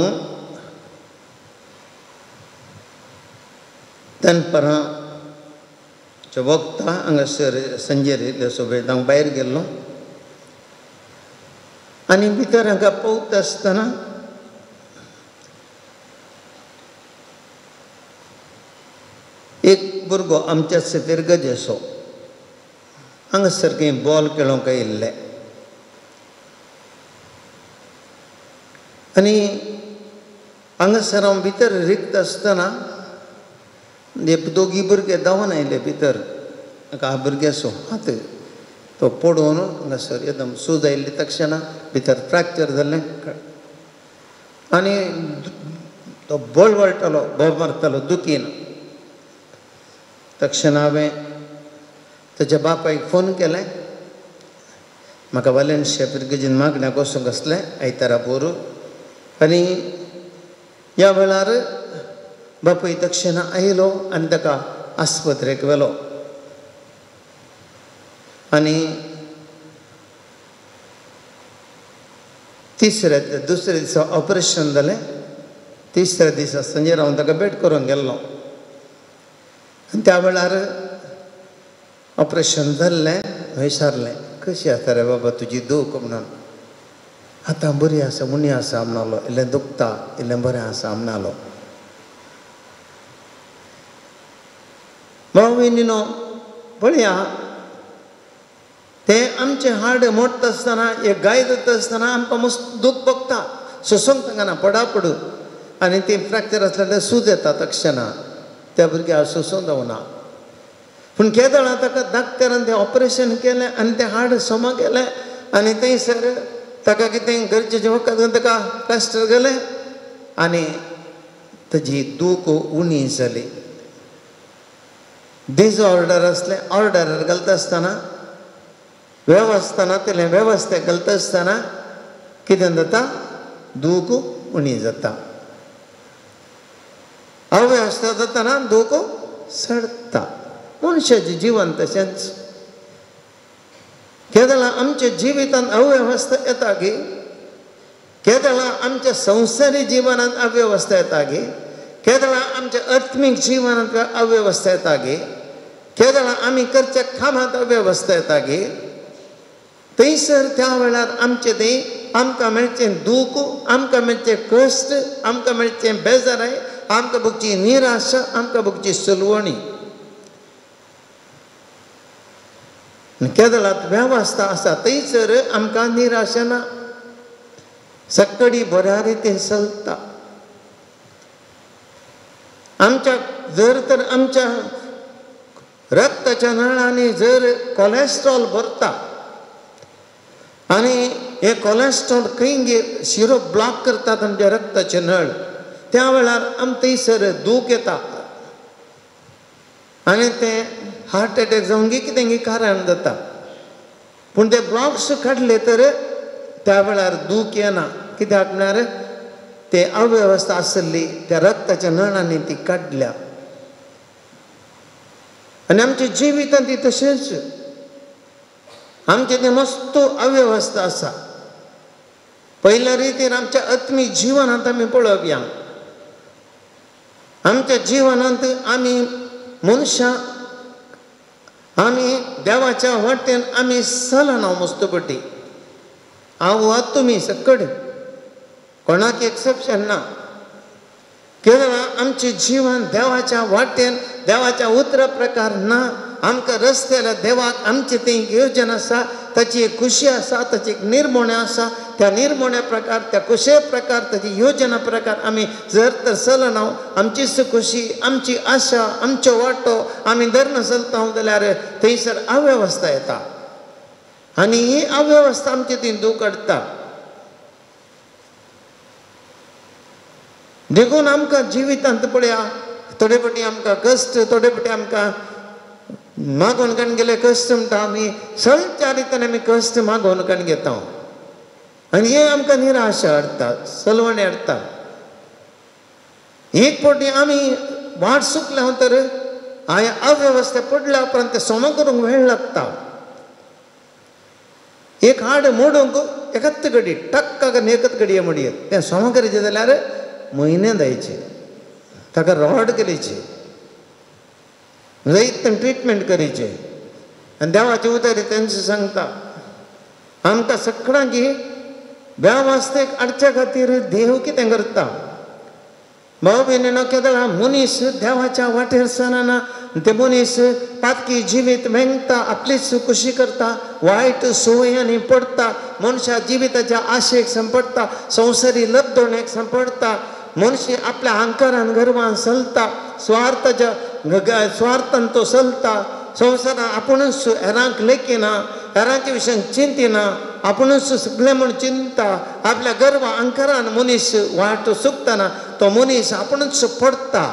S1: दनपरां वखदां हांगासर संजेर इल्लोसो वेळ हांव भायर गेल्लो आनी भितर हांगा पळयता आसतना एक भुरगो आमच्या सतीर्गजेसो हांगासर खंय बॉल खेळोंक आयिल्ले आनी हांगासर हांव भितर रिक्त आसतना दोगी भुरगे धांवन आयले भितर. हा भुरग्याचो हात तो पडून हांगासर एकदम सूज आयिल्ली तक्षणा भितर फ्रॅक्चर जालें आनी तो बळवळटालो, बोब मारतालो दुखीन. तक्षणा हांवें ताच्या बापायक फोन केलें. म्हाका वालेन्शिया फिरगेजीन मागण्याक वचूंक आसलें आयतारा पोरू. आनी ह्या वेळार बापूय तक्षणा आयलो आनी ताका आस्पत्रेक व्हेलो. आनी तिसऱ्या दुसऱ्या दिसा ऑपरेशन जालें. तिसऱ्या दिसा संजेर हांव ताका भेट करूंक गेल्लो. आनी त्या वेळार ऑपरेशन जाल्लें. विचारलें कशी आसा रे बाबा तुजी दूख म्हणून. आतां बरी आसा उणी आसा म्हणालो. इल्लें दुखता इल्लें बरें आसा म्हणालो. भाव भयणीनो पळया तें आमचें हाड मोडटा आसतना एक गाय जाता आसतना आमकां मस्त दूख भोगता, सोसूंक तांकां ना पडापडू. आनी तें फ्रॅक्चर आसल्यार सूज येता तक्षणा. त्या भुरग्याक सोसूंक जावना. पूण केदळा ताका डाक्टरान तें ऑपरेशन केलें आनी तें हाड सोमा केलें आनी थंयसर ताका कितें गरजेचें वखद ताका प्लास्टर गेलें आनी ताजी दूख उणी जाली. डिसऑर्डर आसलें, ऑर्डर घालता आसतना वेवस्था नातिल्लें वेवस्था घालता आसतना कितें जाता, दूख उणी जाता. अव्यवस्था जातना दूख चडटा. मनशाचें जिवन तशेंच. केदळा आमच्या जिवितांत अव्यवस्था येता गी, केदळा आमच्या संवसारी जिवनांत अव्यवस्था येता गी, केदळा आमच्या आत्मीक जिवनांत अव्यवस्था येता गी, केदळा आमी करच्या कामांत अव्यवस्था येता गी, थंयसर त्या वेळार आमचें तें आमकां मेळचें दूख, आमकां मेळचें कश्ट, आमकां मेळचें बेजाराय, आमकां भोगची निराशा, आमकां भोगची सलवणी. केदळांत वेवस्था आसा थंयसर आमकां निराशा ना, सगळी बऱ्या रितीन चलता. आमच्या जर तर आमच्या रक्ताच्या नळांनी जर कोलेस्ट्रॉल भरता आनी हे कोलेस्ट्रॉल खंय शिरो ब्लॉक करतात आमच्या रक्ताचे नळ, त्या वेळार आमकां थंयसर दूख येता आनी तें हार्ट एटॅक जावन कितें कारण जाता. पूण ते ब्लॉक्स काडले तर त्या वेळार दूख येना. कित्याक म्हळ्यार ते अव्यवस्था आसली त्या रक्ताच्या नळांनी ती काडल्या. आनी आमच्या जिवितांत ती तशेंच आमचें तें मस्त अव्यवस्था आसा. पयल्या रितीन आमच्या आत्मीक जिवनांत आमी पळोवया. आमच्या जिवनांत आमी मनशां आमी देवाच्या वाटेन आमी चलना मस्तपटी. हांव वा तुमी सगळे कोणाक एक्सेप्शन ना. केदळा आमचें जिवन देवाच्या वाटेन देवाच्या उतरा प्रकार ना. आमकां रस्त्यार देवाक आमचें तें योजन आसा, ताची एक खुशी आसा, ताची एक निर्मोण्या आसा. त्या निर्मोण्या प्रकार, त्या खुशे प्रकार, ताची योजना प्रकार आमी जर तर चलना, आमचीच खुशी, आमची आशा, आमचो वांटो आमी धरून चलता जाल्यार थंयसर अवेवस्था येता आनी ही अवेवस्था आमची ती दूख हाडटा. देखून आमकां जिवितांत पळया थोडे फावटी आमकां कश्ट, थोडे फावटी आमकां मागोवन काडून गेले कश्ट म्हणटा आमी, सगळ्या रितीन आमी कश्ट मागोवन काडून घेता आनी हे आमकां निराशा हाडटा, सलवणी हाडटा. एक फावटी आमी वाट चुकल्या तर हांवें अवेवस्था पडल्या उपरांत तें सोमा करूंक वेळ लागता. एक हाड मोडूंक एकच घडी टक्क करून एकच घडये मोडयेत तें सोमा करीचें जाल्यार म्हयने जायचे, ताका रॉड करीचे, जायते ट्रिटमेंट करीचे. आनी देवाचे उतर तेंच सांगता आमकां सगळ्यांक वेवस्थेक हाडच्या खातीर देव कितें करता. भाव भयणीनो, केदळा मनीस देवाच्या वाटेर चलना, ते मनीस पातकी जिवीत मेंगता, आपलीच खुशी करता, वायट संवयांनी पडटा, मनशा जिविताच्या आशेक सांपडटा, संवसारी लब्धवणेक सांपडटा, मनशी आपल्या अहंकारान गर्वान चलता, स्वार्थाच्या
S3: स्वार्थान तो चलता, संवसारान आपुणूच हेरांक लेखिना, हेरांच्या विशयान चिंतिना, आपुणूच सगळें म्हूण चिंता, आपल्या गर्व अंकारान मनीस वाट चुकतना तो मनीस आपुणूच पडटा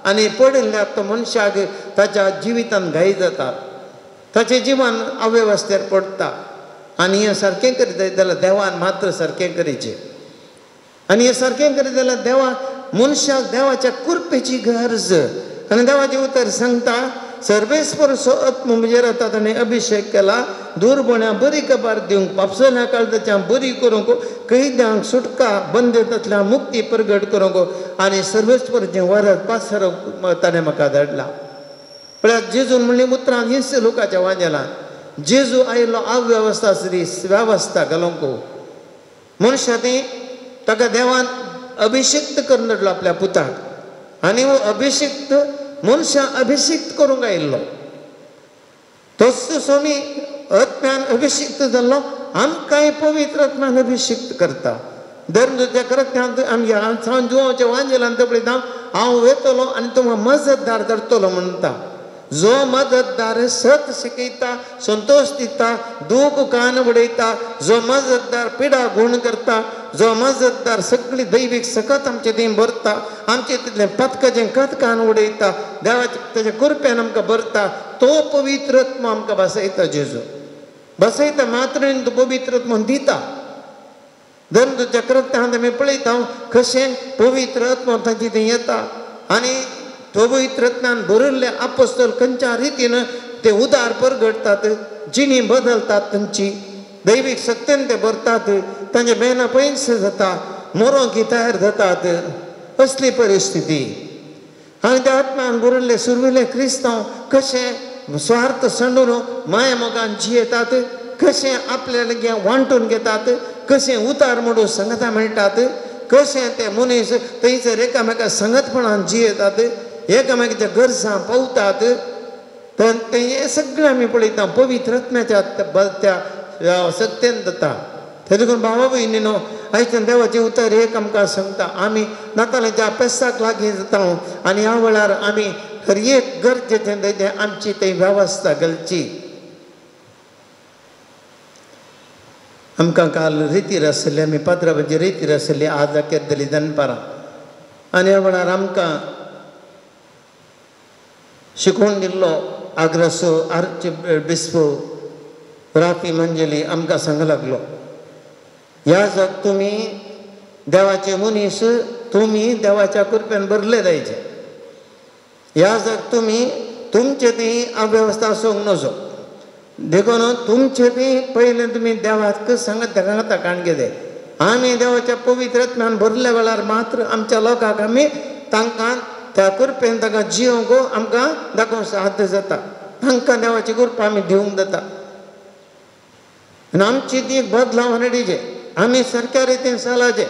S3: आनी पडिल्ल्या तो मनशाक ताच्या जिवितान घाई जाता, ताचें जिवन अवेवस्थेर पडटा. आनी हें सारकें करीत जाल्यार देवान मात्र सारकें करीचें. आनी हें सारकें करीत जाल्यार देवा मनशाक देवाच्या कृपेची गरज. आनी देवाचें उतर सांगता, सर्वेस्परचो आत्मो म्हजेर आतां ताणें अभिशेक केला, दुर्बण्या बरी खबर दिवंक, पापसल्या काळजाच्या बरी करूंक, कैद्यांक सुटका, बंदेतांतल्या मुक्ती प्रगट करूंक, आनी सर्वेस्परचें वरद पासरूंक ताणें म्हाका धाडला. पळयात जेजून म्हणलीं उतरां हीच लोकाच्या वांजेलान. जेजू आयलो अवेवस्था आसली वेवस्था घालूंक. मनशा ती ताका देवान अभिषिक्त करून धाडलो आपल्या पुताक, आनी हो अभिषिक्त मनशां अभिषिक्त करूंक आयिल्लो. तोच स्वामी आत्म्यान अभिषिक्त जाल्लो आमकांय पवित्र आत्म्यान अभिषिक्त करता. धर्मदूत्या करत्यांत आमगे सांत जुवांवच्या वांजेलान पळयता, हांव वेतलो आनी तुमकां मजतदार धरतलो म्हणटा. जो मदतदार सत शिकयता, संतोष दिता, दूख कान उडयता, जो मजतदार पिडा गुण करता, जो मजतदार सगळी दैवीक सकत आमचे थंय भरता, आमचे तितलें पथकाचें कथ कान उडयता, देवाचे ताच्या कृपेन आमकां भरता, तो पवित्र आत्मो आमकां बसयता. जेजू बसयता मात्र तो पवित्र आत्मो दिता. धर्मदूत्या कृत्यांत आमी पळयता कशें पवित्र आत्मो तांचे थंय येता आनी पवित्र आत्म्यान भरिल्ले आपोस्तल खंयच्या रितीन ते उदार परगडटात, जिणी बदलतात, तांची दैवीक शक्तीन ते भरतात, तांचे बेना पयस जाता, मरोंक तयार जातात. असली परिस्थिती. आनी त्या आत्म्यान भरिल्ले सुरविल्ले क्रिस्तांव कशें स्वार्थ सांडून माया मोगान जियेतात, कशें आपल्या लागीं वांटून घेतात, कशें उतार मोडून संगता मेळटात, कशें ते मनीस थंयसर एकामेका संगतपणान जियेतात, एकामेकाच्या गरजां पावतात. तर तें हें सगळें आमी पळयता पवित्र आत्म्याच्या त्या सत्तेन जाता. ते देखून भावा भयणीनो, आयच्यान देवाचें उतर एक आमकां सांगता, आमी नातालाच्या पेसाक लागीं जाता आनी ह्या वेळार आमी हर एक गरजेचें तेजें आमची ती वेवस्था घालची. आमकां काल रितीर आसली, आमी पात्राबाची रितीर आसली, आज केद्दली दनपारां. आनी ह्या वेळार आमकां शिकोवन दिल्लो आग्रासो आर्च बिस्पो राफी मंजली आमकां सांग लागलो, ह्या जग तुमी देवाचे मनीस, तुमी देवाच्या कृपेन भरले जायचे. ह्या जग तुमी तुमचे ती अवेवस्था आसूंक नजो, देखून तुमचे ती पयलें तुमी देवाक सांगत ताका काण घेते. आमी देवाच्या पवित्र आत्म्यान भरल्या वेळार मात्र आमच्या लोकांक आमी तांकां त्या कृपेन तांकां जिवंक आमकां दाखोवंक साध्य जाता, तांकां देवाची कृपा आमी दिवंक जाता. आनी आमची ती बदलाव हाडीचे, आमी सारक्या रितीन चलाचें,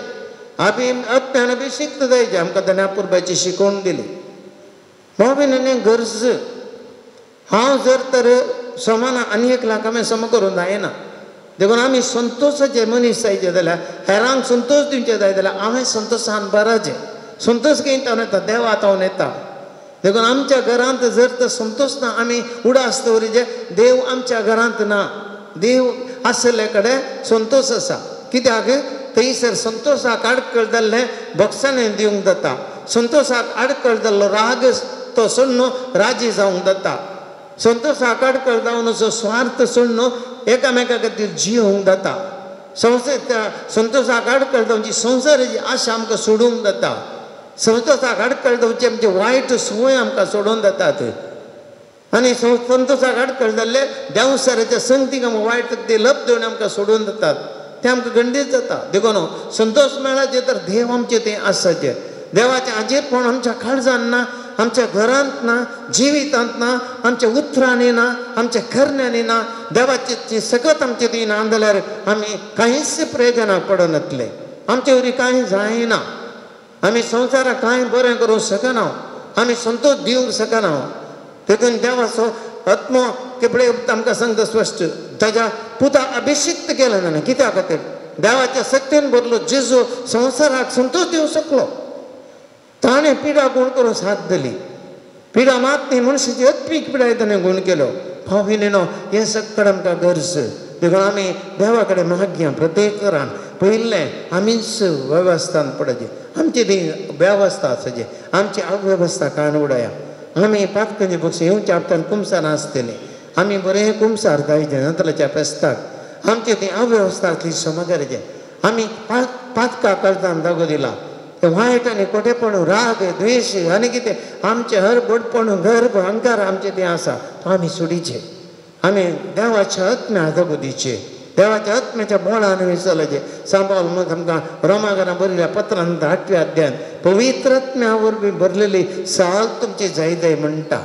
S3: आमी आत्म्यान अभिषिक्त जायचें. आमकां ताणें अपुरबायची शिकोवन दिली. भाव भयणींनी गरज, हांव जर तर समान आनी एक लाख आमी सम करूंक जायना, देखून आमी संतोशाचे मनीस जायचे जाल्यार, हेरांक संतोश दिवचे जाय जाल्यार हांवें संतोशान बराचें. संतोश खंय तावन येता? देवा तावन येता. देखून आमच्या घरांत जर तर संतोश ना, आमी उडास दवरिचे, देव आमच्या घरांत ना. देव आसले कडेन संतोश आसा. कित्याक थंयसर संतोशाक आडखळ जाल्लें भक्षणें दिवंक जाता, संतोशाक आडखळ जाल्लो राग तो सोडून राजी जावंक जाता, संतोशाक आडखळ जावन स्वार्थ सोडून एकामेका खातीर जिवंक जाता, संवसार संतोशाक आडखळ जावची संवसाराची आशा आमकां सोडूंक जाता, संतोशाक आडखळ जावची आमची वायट संवय आमकां सोडून जातात. आनी संतोशाक आडखळ जाल्ले देंवसाराच्या संगतीक आमकां वायट ते लप दिवन आमकां सोडून जातात, तें आमकां गंडीत जाता. देखून संतोश मेळाचे तर देव आमचें तें आसाचें. देवाचें आजेरपण आमच्या काळजान ना, आमच्या घरांत ना, जिवितांत ना, आमच्या उतरांनी ना, आमच्या करण्यांनी ना, देवाची सकत आमचे ती ना जाल्यार आमी कांयच प्रयोजनाक पडनातले, आमचे वरी कांय जायना, आमी संवसाराक कांय बरें करूंक शकना, आमी संतोश दिवंक शकना. देखून देवाचो आत्मो केपडे आमकां सांगता स्पश्ट, ताच्या पुता अभिषिक्त केलें जाणा. कित्या खातीर? देवाच्या शक्तीन भरलो जेजू संवसाराक संतोश दिवंक शकलो, ताणें पिडा गुण करून साथ दिली. पिडा मात न्ही मनशाची आत्मीक पिडाय ताणें गुण केलो. भाव भयणीनो हें सगळें आमकां गरज. देखून आमी देवा कडेन मागया प्रत्येक घरान पयलें आमीच वेवस्थान पडचें, आमची ती वेवस्था आसची, आमची अवेवस्था काण उडया. आमी पातकंजी पक्षी येवच्या हप्त्यान कुमसार आसतली, आमी बरें कुमसार जायचें नंतराच्या फेस्ताक. आमची ती अवेवस्था आसली समजचें. आमी पातका करतान दागो दिला ते वायट आनी कोटेपण, राग, द्वेश आनी कितें आमचें हर बोडपण, गर्भ, अहंकार आमचें तें आसा तो आमी सोडीचें. आमी देवाच्या आत्म्या दागो दिवचें, देवाच्या आत्म्याच्या बोळान आमी चलचें. सांबाळ म्हूण आमकां रोमागरां बरयल्या पत्रान 8व्या अध्यायान पवित्र आत्म्या वरवीं भरलेली साल तुमची जाय जाय म्हणटा,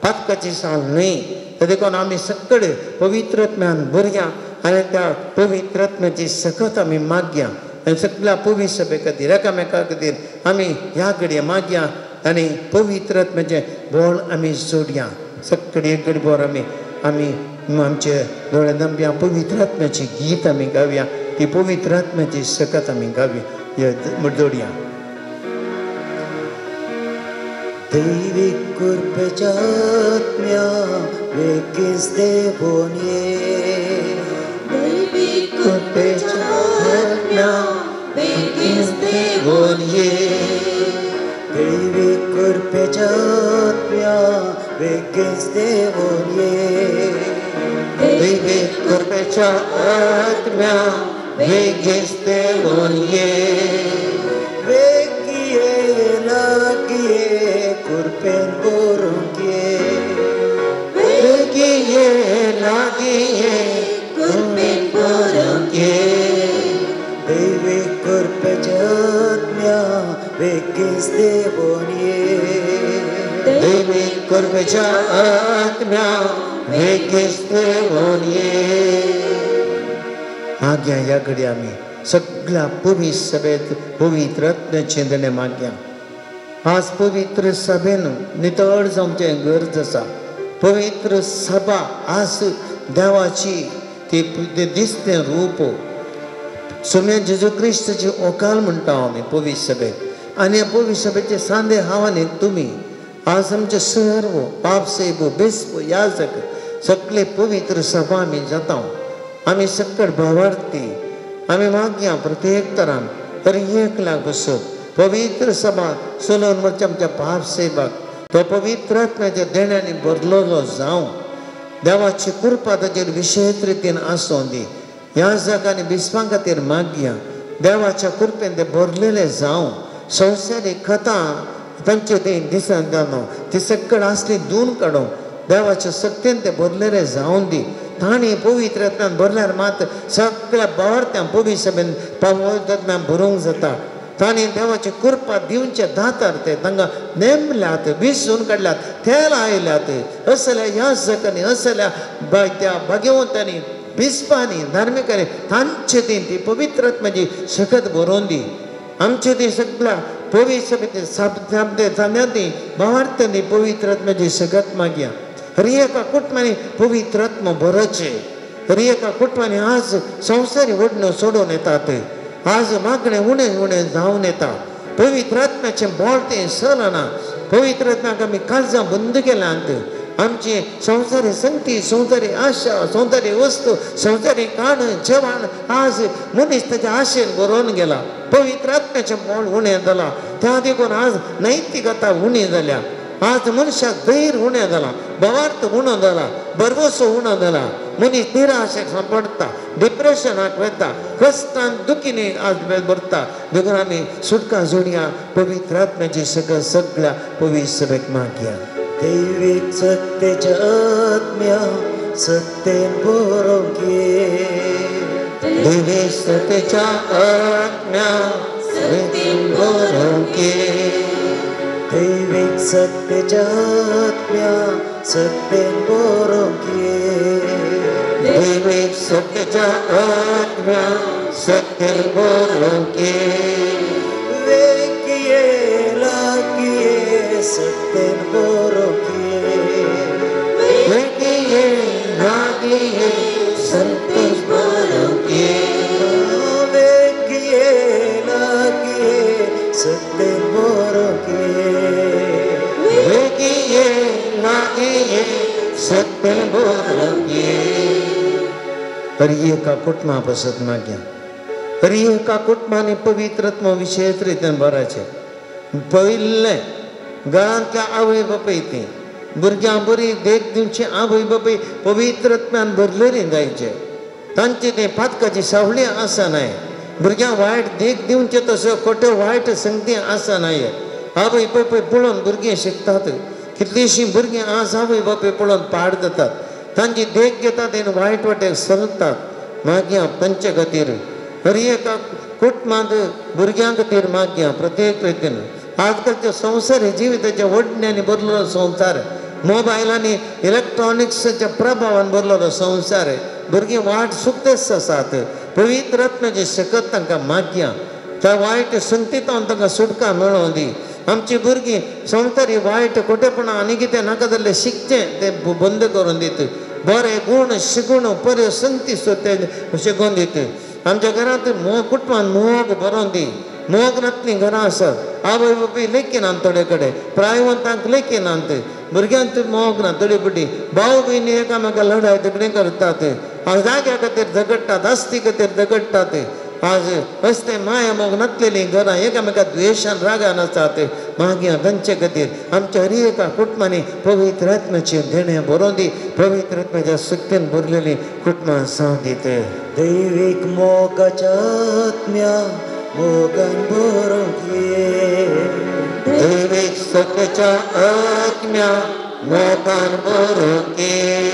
S3: पातकाची साल न्हय. तर देखून आमी सगळे पवित्र आत्म्यान भरया आनी त्या पवित्र आत्म्याची सकत आमी मागया आनी सगळ्या पवित्र सभे खातीर एकामेका खातीर आमी ह्या घडये मागया आनी पवित्र आत्म्याचें बोळ आमी जोडया. सगळे एक घडी भर आमी आमी आमचे दोळे दमया, पवित्र आत्म्याची गीत आमी गावया, ती पवित्र आत्म्याची सकत आमी गावया, जोडया.
S4: दैवीक कृपेच्या आत्म्या वेगींच देवोन ये,
S2: दैवीक कृपेच्या आत्म्या वेगींच देवोन ये,
S4: दैवीक कृपेच्या आत्म्या वेगींच देवोन ये,
S3: दैवीक कृपेच्या आत्म्या वेगींच देवोन ये.
S4: वेगिये लागिये कृपेन भरूंक ये,
S3: वेगिये लागिये
S2: कृपेन भरूंक
S3: ये,
S4: दैवीक कृपेच्या आत्म्या वेगींच देवोन ये,
S3: दैवीक कृपेच्या आत्म्या वेगींच देवोन ये. मागया ह्या घडये आमी सगळ्या पवित्र सभेत पवित्र आत्म्याचें देणें मागया. आज पवित्र सभेन नितळ जावचें गरज आसा. पवित्र सभा आज देवाची ती दिसतें रूप सोम्या जेजू क्रिस्ताची ओकाल म्हणटा आमी पवित्र सभेक. आनी ह्या पवित्र सभेचे सांदे हांव आनी तुमी आज आमचे सर्व पाप सेबो बेस्पो याजक सगळे पवित्र सभा आमी जाता. आमी सकट भावार्थी आमी मागया प्रत्येक तरान तर एक लाख बसत पवित्र सभा चलोवन व्हरचे आमच्या पाप सेबाक तो पवित्र आत्म्याच्या देण्यांनी भरलेलो जावं. देवाची कृपा ताचेर विशेश रितीन आसूं दी. ह्या जागांनी बिस्पां खातीर मागया देवाच्या कृपेन ते भरलेले जावं. संवसारीक कथा तांचे ते दिसान जावन ती सगळं आसली धुवन काडूं देवाच्या शक्तीन ते भरलेले जावं दी. तांणी पवित्र आत्म्यान भरल्यार मात सगळ्या भावार्थ्यां पवित्र सभेन पवित्र आत्म्यान भरूंक जाता. तांणी देवाची कृपा दिवचे दातार ते तांकां नेमल्यात, विसून काडल्यात, तेल आयल्यात. असल्या याजकांनी असल्या त्या भाग्यवंतांनी बिस्पांनी धार्मिकांनी तांचे ती पवित्र आत्म्याची सकत भरोवन दी. आमचे ती सगळ्या पवित्र सभेंत भावार्थ्यांनी पवित्र आत्म्याची सकत मागया. हर एका कुटुंबांनी पवित्र आत्मा भरचे. हर एका कुटुंबांनी आज संवसारी ओडणो सोडून येतात, आज मागणें उणें उणें जावन येता. पवित्र आत्म्याचें बोळ तें चलना. पवित्र आत्म्याक आमी काळजां बंद केल्यांत. आमची संवसारी संगती, संवसारी आशा, संवसारी वस्तू, संवसारी खाण जेवण आज मनीस ताच्या आशेन बरोवन गेला. पवित्र आत्म्याचें बोळ उणें जालां. त्या देखून आज नैतिकता उणी जाल्या. आज मनशाक धैर्य उणें जालां, भावार्थ उणो जाला, भरवसो उणो जाला. मनीस निराशेक सांपडटा, डिप्रेशनाक वता, कश्टान दुखीनी आज भरता. देखून आमी सुटका जोडया पवित्र आत्म्याची सगळ्या सगळ्या पवित्र सभेक मागया.
S4: दैवीक सत्तेच्या आत्म्या सत्तेन भरूंक ये,
S3: दैवीक सत्तेच्या आत्म्या सत्तेन भरूंक ये,
S4: दैवीक सत्तेच्या आत्म्या सत्तेन भरूंक ये,
S3: दैवीक सत्तेच्या आत्म्या सत्तेन भरूंक ये.
S4: वेगिये लागिये सत्तेन भरूंक ये,
S3: वेगिये लागिये सत्तेन भरूंक ये,
S4: वेगिये लागिये सत्तेन भरूंक ये,
S3: वेगिये सकतेन भरूंक ये. हर एका कुटुंबा पासत मागया, हर एका कुटुंबांनी पवित्र आत्मो विशेश रितीन भराचें. पयलें घरांतल्या आवय बापूय ती भुरग्यां बरी देख दिवची, आवय बापूय पवित्र आत्म्यान भरलेली जायचे, तांची ते पातकाची सावळी आसनाय, भुरग्यांक वायट देख दिवचे तसो खोट्यो वायट संगती आसनाय. आवय बापूय पळोवन भुरगीं शिकतात. कितलींशीं भुरगीं आज आवय बापूय पळोवन पाड जातात, तांची देख घेतात आनी वायट वाटेक सरतात. मागया तांचे खातीर, हर एका कुटुंबांत भुरग्यां खातीर मागया प्रत्येक रितीन. आजकालचे संवसार हे जिविताच्या ओडण्यांनी भरलेलो संवसार, मोबायलांनी इलेक्ट्रॉनिक्साच्या प्रभावान भरलेलो संवसार, भुरगीं वाट सुकतेच आसात. पवित्र आत्म्याची शकत तांकां मागया, त्या वायट संगतींत तांकां सुटका मेळोवन दी. आमची भुरगीं संवसारी वायट खोटेपणां आनी कितें नाका जाल्लें शिकचें तें बंद करून दित, बरे गूण शिकून बऱ्यो संगती सुद्दां ते शिकोवन दित. आमच्या घरांत मोग कुटुंबान मोग बरोवन दी. मोग नातलीं घरां आसात, आवय बापूय लेखिनात थोडे कडेन, प्रायवंतांक लेखिनात, भुरग्यांक मोग ना. थोडी पटी भाव भयणी एकामेका लढाय झगडीं करतात, आज जाग्या खातीर झगडटात, आस्ती खातीर झगडटात. आज असले माया मोग नातलेलीं घरां एकामेका द्वेशान रागान आसात. मागीर तांचे खातीर आमच्या हर एका कुटुंबांनी पवित्र आत्म्याचें देणें बरोवन दी, पवित्र आत्म्याच्या शक्तीन भरलेलीं कुटुंबां जावं दीत.
S4: दैवीक मोगाच्या आत्म्या मोगान भरूंक ये.
S3: दैवीक सत्याच्या आत्म्या मोगान भरूंक ये.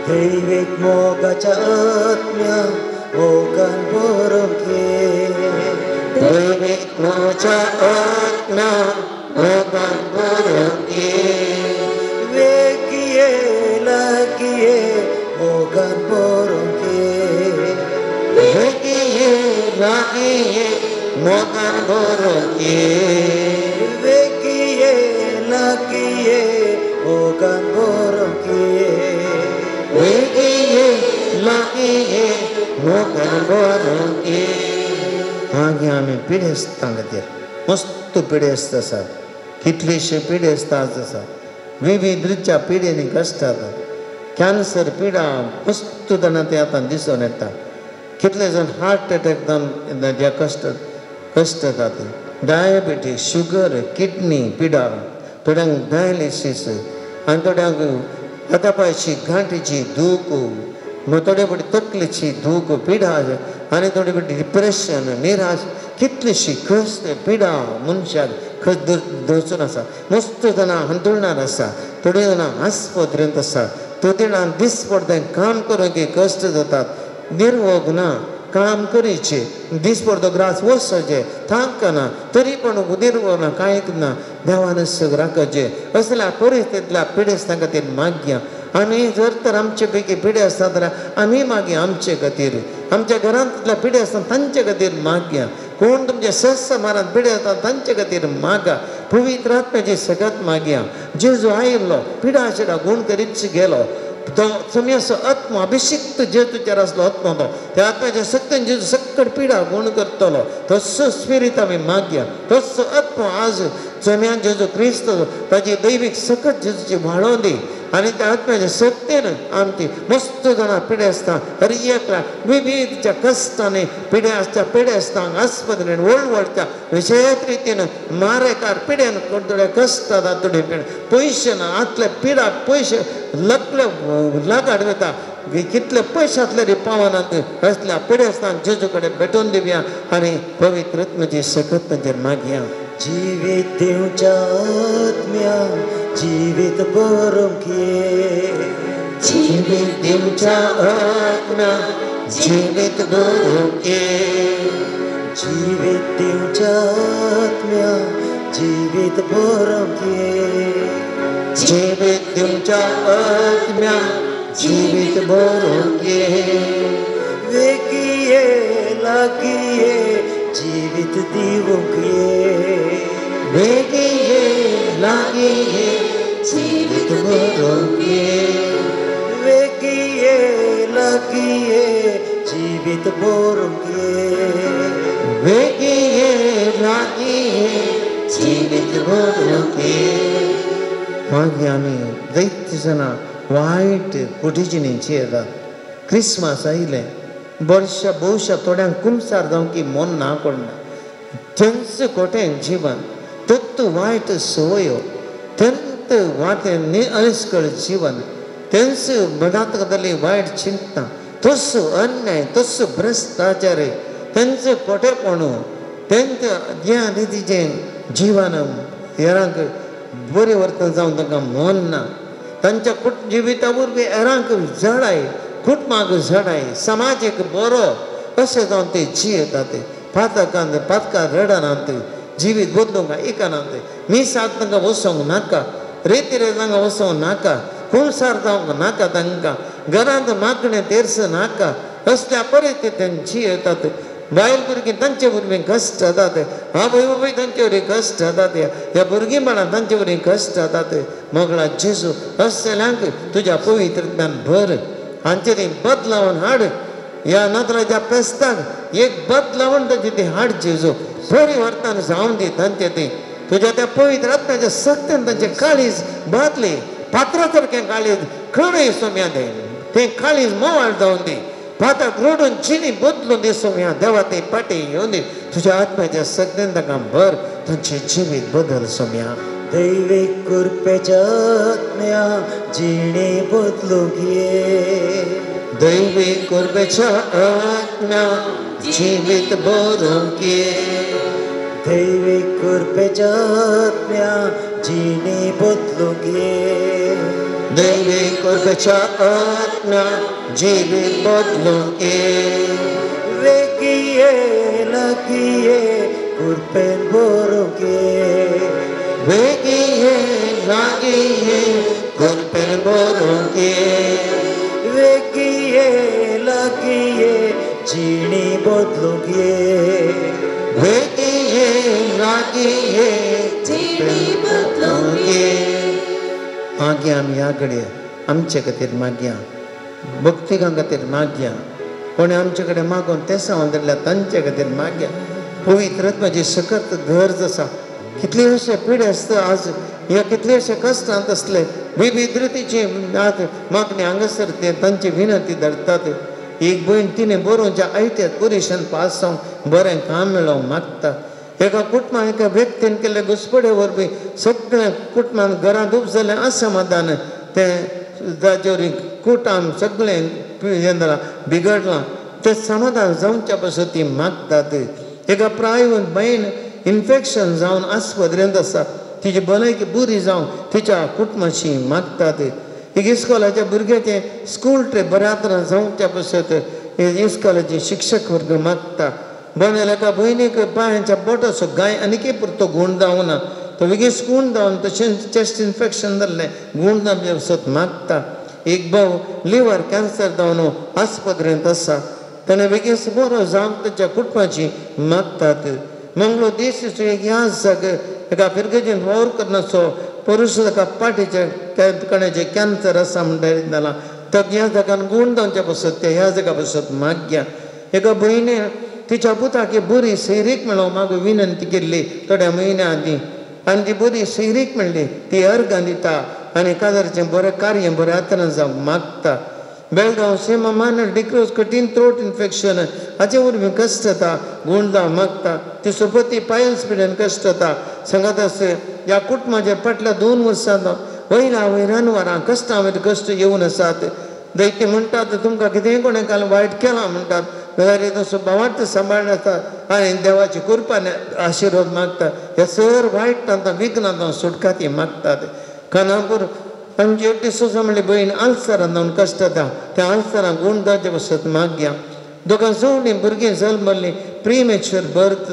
S4: दैवीक मोगाच्या आत्म्या मोगान भरूंक ये.
S3: दैवीक मोगाच्या आत्म्या मोगान भरूंक ये.
S4: वेगिये लागिये मोगान भरूंक ये.
S3: वेगिये लागिये मोगान भरूंक ये.
S4: वेगिये लागिये मोगान भरूंक ये.
S3: वेगिये लागिये मोगान भरूंक ये. मागीर आमी पिडेस्तां खातीर, मस्त पिडेस्त आसात, कितलेशे पिडेस्त आज आसात, विविध रितच्या पिडेनी कश्ट जातात. कॅन्सर पिडा मस्त जाणां ते आतां दिसून येता. कितले जाण हार्ट एटॅक जावन कश्ट कश्ट जातात. डायबिटीज, शुगर, किडनी पिडा, थोड्यांक डायलिसीस आनी थोड्यांक हातापायची गांठीची दूख, थोडे फावटी तकलेची दूख पिडा आनी थोडे फावटी डिप्रेशन, निराश, कितलीशी कश्ट पिडा मनशाक दसून आसा. मस्त जाणां हांतुळणार आसा, थोडी जाणां आस्पत्रेंत आसा, थोडी जाणां दिसपडतें काम करूंक कश्ट जातात, निर्वोग ना, काम करीचे दिसपडतो ग्रास वचचें थांकना तरी पण निर्वोग ना, कांयच ना. देवान सगळं राखचें. असल्या परिस्थितींतल्या पिडेस्तां खातीर मागया. आमी जर तर आमचे पैकी पिडे आसता जाल्यार आमी मागया आमचे खातीर, आमच्या घरांतल्या पिडे आसता तांचे खातीर मागया. कोण तुमच्या सहसमारांत पिडे आसता तांचे खातीर मागा. पवित्र आत्म्याची सगळ्यात मागया. जेजू आयिल्लो पिडा शिडा गूण करीत गेलो, तो सम्यासो आत्मो अभिषिक्त जेजूचेर आसलो आत्मो, तो त्या आत्म्याच्या शक्तीन जेजू सक्कड पिडा गूण करतलो. तसो स्पिरीत आमी मागया, तसो आत्मो आज चम्यान जेजू क्रिस्त ताजी दैवीक सकत जेजूची वाळोवन दी आनी त्या आत्म्याच्या शक्तीन आमची मस्त जाणां पिडे आसता हर एकल्या विविधच्या कश्टांनी पिडे आसच्या पिडेस्तांक आस्पत्रेन व्हड विशेश रितीन मारेकार पिड्यान थोडे कश्ट जाता, थोडे पिडे पयशे ना, आतले पिडा पयशे लकले लगाड वता, कितले पयशे आसले रे पावनात. असल्या पिडेस्तांक जेजू कडेन भेटून दिवया आनी पवित्र आत्म्याची शकत तांचेर मागया.
S4: जिवीत दिवच्या आत्म्या जिवीत भरूंक ये.
S3: जिवीत दिवच्या आत्म्या जिवीत भरूंक ये.
S4: जिवीत दिवच्या आत्म्या जिवीत भरूंक ये.
S3: जिवीत दिवच्या आत्म्या जिवीत भरूंक ये.
S4: वेगिये लागिये जिवीत दिवंक ये.
S3: वेगिये लागिये जिवीत भरूंक ये.
S4: वेगिये लागिये जिवीत भरूंक ये.
S3: वेगिये लागिये जिवीत भरूंक ये. मागीर आमी जायतीं जाणां वायट कुटीजिणींची येतात. क्रिसमस आयलें वर्षा भोवशा थोड्यांक कुमसार जावंक की मन ना कोणना थंयच खोटें जिवन तत्त वायट संवयो थंत वाटें अनिस्कळ जीवन तेंच मनांत जाल्ली वायट चिंतना तसो अन्याय तसो भ्रश्टाचार तेंच खोटेपण तेंच ज्ञान नितीचें जिवन हेरांक बरें वर्तन जावन तांकां मन ना. तांच्या जिविता वरवीं हेरांक जडाय कुटुंबाक जडाय समाजीक बरो अशें जावन ते जियेतात. पातकान पातकां रडनात जिवीत बदलूंक आयकनात मिसाक तांकां वचोंक नाका रेती रे तांकां वचोंक नाका कुमसार जावंक नाका तांकां घरांत मागणें तेर्स नाका असल्या परिस्थितीन जियेतात. बायल भुरगीं तांचे वरवीं कश्ट जातात आवय बापूय तांचे वरवीं कश्ट जातात ह्या भुरगीं बाळां तांचे वरवीं कश्ट जातात. मोगळा जेजू असल्यांक तुज्या पवित्रज्ञान भर हांचे बदलावन हाड. ह्या नातराच्या पेस्ताक एक बदलावन तांचे ती हाड जेजू परिवर्तन जावन दी तांचे ती तुज्या त्या पवित्र आत्म्याच्या सक्तीन तांचे काळीज बदली पात्रा सारकें काळीज खणय सोम्या दे तें काळीज मोवाळ जावन दी पात्राक रडून जिणी बदलून दी सोम्या देवा ते पाटी येवन दी तुज्या आत्म्याच्या सक्तीन तांकां भर तांचें जिवीत बदल सोम्या.
S4: दैवीक कृपेच्या आत्म्या जिणी बदलूंक ये
S3: दैवीक कृपेच्या आत्म्या जिवीत बदलूंक ये
S4: दैवीक कृपेच्या आत्म्या जिणी बदलूंक ये
S3: दैवीक कृपेच्या आत्म्या जिवीत बदलूंक ये
S4: वेगिये लागिये कृपेन भरूंक ये
S3: वेगिये लागिये कृपेन भरूंक ये
S4: वेगिये लागिये जिणी बदलूंक ये
S3: वेगिये लागिये
S2: जिणी बदलूंक ये.
S3: मागया आमी ह्या घडये आमचे खातीर मागया भक्तिकां खातीर मागया कोणें आमचे कडेन मागून तें सांगून धरल्या तांचे खातीर मागया. पवित्र आत्म्याची सखत गरज आसा. कितले अशे पिडेस्त आज ह्या कितले अशे कश्टांत आसले विविध रितीची मागणी हांगासर ते तांची विनंती धरतात. एक भयण तिणें बरोवच्या आयत्यात पुरुशान पास जावंक बरें काम मेळोवंक मागता. एका कुटुंबान एका व्यक्तीन केल्ले घुसपडे वरवीं सगळ्या कुटुंबान घरांत उपजलें असमाधान तें ताचे वरवीं कुटाम सगळें हें जालां बिगडलां तें समाधान जावच्या पासून ती मागतात. एका प्रायवन भयण इन्फेक्शन जावन आस्पत्रेंत आसा तिची भलायकी बरी जावन तिच्या कुटुंबाची मागतात. एक इस्कोलाच्या भुरग्याचें स्कूल ट्रीप बऱ्या तरान जावच्या पासत इस्कोलाचे शिक्षक वर्ग मागता. बनेल एका भयणीक पांयांच्या बोटाचो गाय आनीकय पुरतो गूण जावना तो वेगीच गूण जावन तशेंच चेस्ट इन्फेक्शन जाल्लें गूण जावच्या पासत मागता. एक भाव लिवर कॅन्सर जावन आस्पत्रेंत आसा ताणें वेगीच बरो जावन ताच्या कुटुंबाची मागतात. मंगळूर देश एक याद एका फिरगेजीन वावर करनाचो पुरुश ताका पाटीचे कण्याचें कॅन्सर आसा म्हणटा जालां तर ह्या जाग्यान गूण जावच्या पासत ते ह्या जाग्या पासत मागया. एका भयणीन तिच्या पुताक बरी सैरीक मेळोवंक मागून विनंती केल्ली थोड्या म्हयन्या आदीं आनी ती बरी सैरीक मेळ्ळी ती अर्गां दिता आनी काजाराचें बरें कार्य बरें आतरान जावंक मागता. बेळगांव सीमा मानल डिक्रोज कठीण थ्रोट इन्फेक्शन हाचे वरवीं कश्ट जाता गूण जावंक मागता. ती सोबती पायल्स पिड्यान कश्ट जाता सांगात आस ह्या कुटुंबाच्या फाटल्या 2 वर्सां वयल्या वयल्यान वरां कश्टां वयर कश्ट येवन आसात. दैत्य म्हणटात तुमकां कितेंय कोणें काल वायट केलां म्हणटात जाल्यार तसो भावार्थ सांबाळनासता आनी देवाची कृपान आशिर्वाद मागता. ह्या सर वायट तांकां विघ्नां सुटका ती मागतात. खानापूर आमची एक डिसोजा म्हणली भयण आल्सरान जावन कश्ट जाता त्या आल्सरान गूण जावचे पासत मागया. दोगां जोडणी भुरगीं जल्मल्लीं प्रिमेच्युअर बर्थ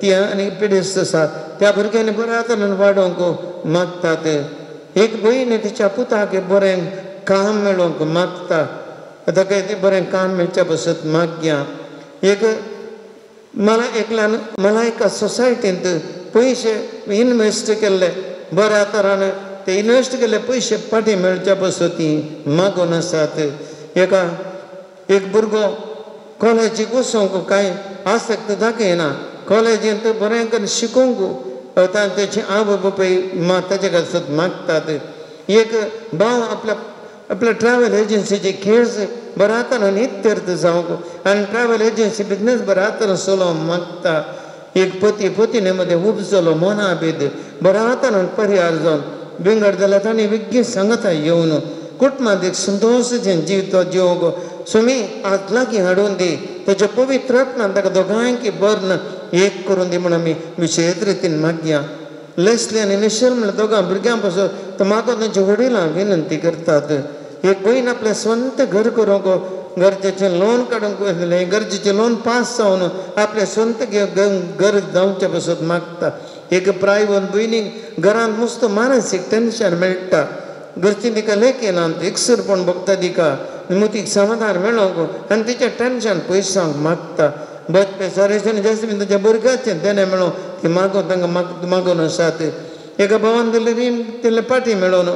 S3: ती आनी पिडेस्त आसा त्या भुरग्यांनी बऱ्या तरेन वाडोवंक मागतात. एक भयण तिच्या पुताक बरें काम मेळोवंक मागता ताका तें बरें काम मेळच्या पासत मागया. एक मला एकल्यान मला एका सोसायटींत पयशे इनवेस्ट केल्ले बऱ्या तरान ते इनवेस्ट केल्ले पयशे फाटीं मेळच्या पासत ती मागून आसात. एका एक भुरगो कॉलेजीक वचोंक कांय आसक्त दाखयना कॉलेजींत बरें करून शिकोवंक तांचे आवय बापूय ताचे पासत मागतात. एक भाव आपल्या आपल्या ट्रॅव्हल एजन्सीचे खेळ बऱ्या तरान इत्यर्थ जावंक आनी ट्रॅव्हल एजन्सी बिजनेस बऱ्या तरान चलोवंक मागता. एक पती पतीने मदें उपजलो मनाभेद बऱ्या तरान परिहार जावन बिंगड जाल्यार तांणी वेगळी सांगता येवन कुटुंबांत एक संतोशाचें जिवीत जिवंक स्वामी आज लागीं हाडून दी. ताच्या पवित्र आत्मान ताका दोगांयकी बर्न एक करून दी म्हूण आमी विशेश रितीन मागया. लेस्ली आनी मिशेल म्हणल्यार दोगां भुरग्यां पासून तो मागून तांच्या वडिलांक विनंती करतात. एक भयण आपलें स्वंत घर करूंक गरजेचें लोन काडूंक गरजेचें लोन पास जावन आपलें स्वंत घर जावचे पासून मागता. एक प्रायवन भयणीक घरांत मस्त मानसीक टेन्शन मेळटा. घरचीं तिका लेखिनात एकसुरपण भोगता तिका मुतीक समाधान मेळोवंक आनी तिचें टेन्शन पयस जावंक मागता. बचपे सारेशन जस्मीन ताच्या भुरग्याचें देणें मेळोवं ती मागून तांकां मागून आसात. एका भावान दिल्लें रीण तितलें पाटी मेळोवन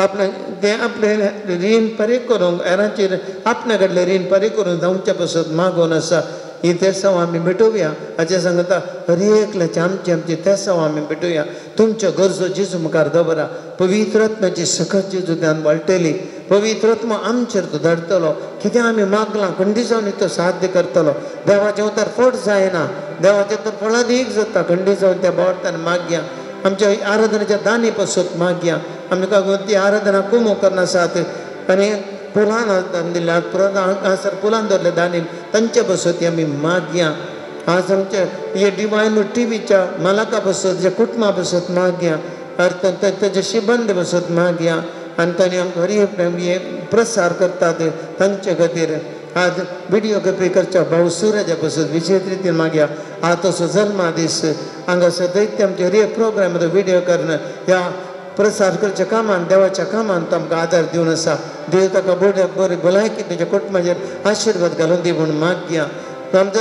S3: आपलें तें आपलें रीण फारीक करूंक हेरांचेर आपल्या कडलें रीण फारीक करूंक जावचे पासत मागून आसा. ही तेसांव आमी भेटोवया. हाचें सांगता हर एकल्याचे आमची आमची तेसांव आमी भेटोवया. तुमच्यो गरजो जेजू मुखार दवरा. पवित्र आत्म्याची सकत जेजू ध्यान वाडटली. पवित्र आत्मा आमचेर तो धाडटलो. कितें आमी मागलां खंडीत तो साध्य करतलो. देवाचें उतर फट जायना, देवाचें तर फळादीक जाता. खंडीत जावन त्या बोवाळटान मागया. आमच्या आराधनेच्या दानी पासत मागया. आमकां ती आराधना कुमो करना आसात आनी फुलां दिल्या हांगासर फुलां दवरले दानी तांचे पासत आमी मागया. आज आमच्या हे डिवायन टिवीच्या मालका पासत ज्या कुटुंबा पासत मागया. ताचे शिबंद पासत मागया आनी तांणी आमकां हरी हे प्रसार करतात तांचे खातीर. आज विडियोग्राफी करच्या भाऊ सुरजा पासून विशेश रितीन मागया. आज तसो जल्मा दीस हांगासर दैत्य आमचे हर एक प्रोग्राम विडियो करून ह्या प्रसार करच्या कामान देवाच्या कामान तो आमकां आदार दिवन आसा. देव ताका बरे बरी भलायकी ताच्या कुटुंबाचेर आशिर्वाद घालून दी म्हूण मागया. आमचो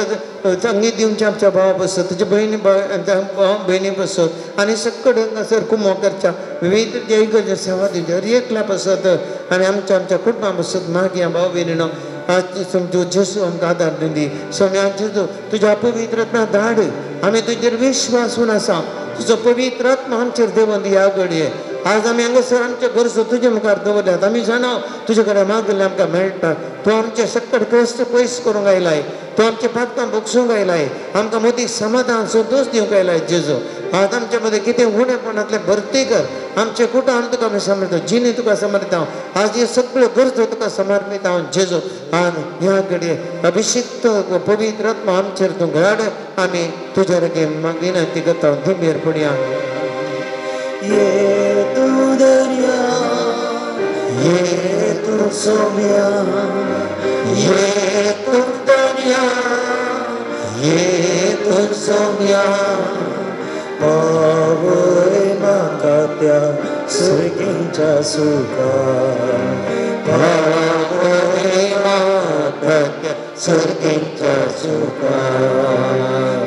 S3: संगीत दिवचें आमच्या भावा पासून तुज्या भयणी भाव भयणी पासून आनी सगळे हांगासर कुमो करच्या विविध इगर्जे सेवा दिवच्या हर एकल्या पासत आनी आमच्या आमच्या कुटुंबा पासून मागया. भाव भयणीनो आज तुमचो जेजू आमकां आदार दिवन दी. स्वामी आज जेजू तुज्या पवित्र आत्मा धाड. आमी तुजेर विश्वासून आसा. तुजो पवित्र आत्मा आमचेर देवून दी ह्या घडये. आज आमी हांगासर आमचे गरजो तुजे मुखार दवरल्यात. आमी जाणा तुजे कडेन मागलें आमकां मेळटा. तूं आमचे सक्कड कश्ट पयस करूंक आयलाय. तूं आमचे पातकां भोगसूंक आयलाय. आमकां मदीं समाधान संतोश दिवंक आयलाय जेजू. आज आमचे मदीं कितें उणेपणांतलें भरती कर. आमचे कुटां आमी तुका आमी समर्पिता. जिणे तुका समर्पिता. आज हे सगळ्यो गरजो तुका समर्पिता हांव जेजू. आनी ह्या घडये अभिषिक्त पवित्र आत्मा आमचेर तूं घड. आमी तुज्या लागीं विनंती करता. दिंबेर पडया.
S4: ये तू दर्या ये तू सोम्या
S3: ये तू दर्या ये तू सोम्या
S4: पावय म्हाका त्या सुर्गींच्या सुखा
S3: पावय म्हाका त्या सुर्गींच्या सुखा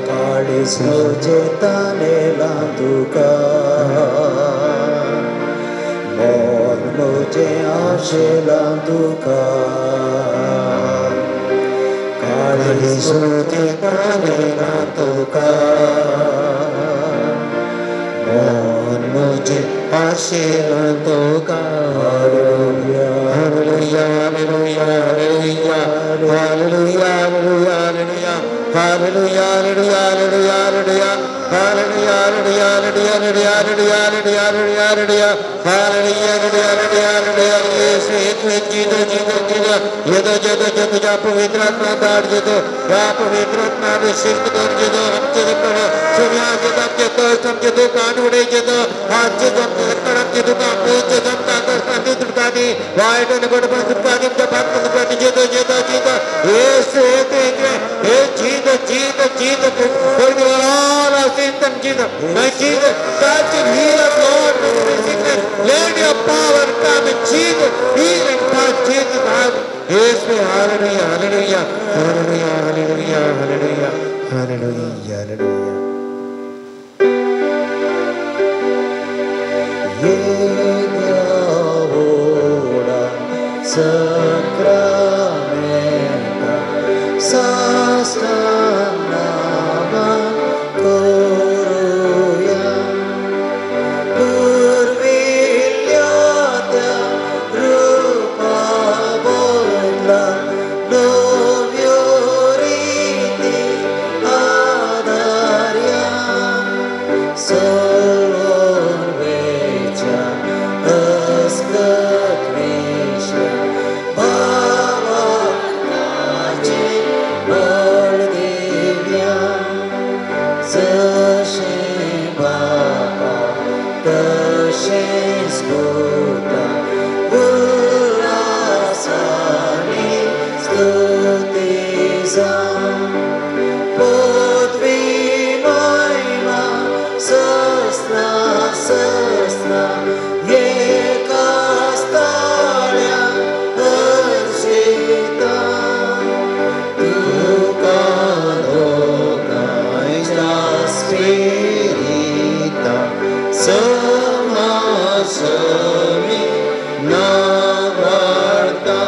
S4: काळीज म्हजें तानेलां तुका मन म्हजें आशेलां तुका काळीज म्हजें तानेलां तुका
S3: मन म्हजें आशेलां तुका.
S4: Hallelujah
S3: hallelujah hallelujah hallelujah hallelujah hallelujah hallelujah hallelujah hallelujah hallelujah hallelujah hallelujah hallelujah hallelujah hallelujah hallelujah hallelujah. येशू येशू जीजू जीजू जीजू जेजू जेजू जेजू तुझ्या पवित्र आत्मा धाड जेजू. ह्या पवित्र आत्मा अभिषिक्त कर जेजू. आमचे दुकान सुम्या जेजू आमचे कश्ट आमचे दुकान उडय जेजू. आज जेजू आमचे दुकान आमचे दुकान पयस जेजू. आमकां कश्टांनी सुटका दी. वायट आनी गडबड सुटका दी. आमच्या पातकां सुटका दी जेजू जेजू जेजू. येशू येशू येशू हे जीजू जीजू जीजू. Forgive all our sins and Jesus. My Jesus, touch and heal us, Lord, from every sickness. Let your power come and Jesus, heal and touch Jesus. Yes, hallelujah, hallelujah, hallelujah, hallelujah, hallelujah, hallelujah, hallelujah.
S4: ये देवोडा सक्रामेंता साष्टांग करूया पुर्विल्ल्या त्या रूपाचेर सोडून वेच्या अस्कत विश्व भावार्थाचें बळ दिव्या जशें बापा तशेंच पुता उल्हासांनी स्तुती जावं पदवी महिमा सस्ना सस्ना एकाच ताळ्या हर्षिता तुका दोगांयच्या स्पिरिता समासमी नावाडता.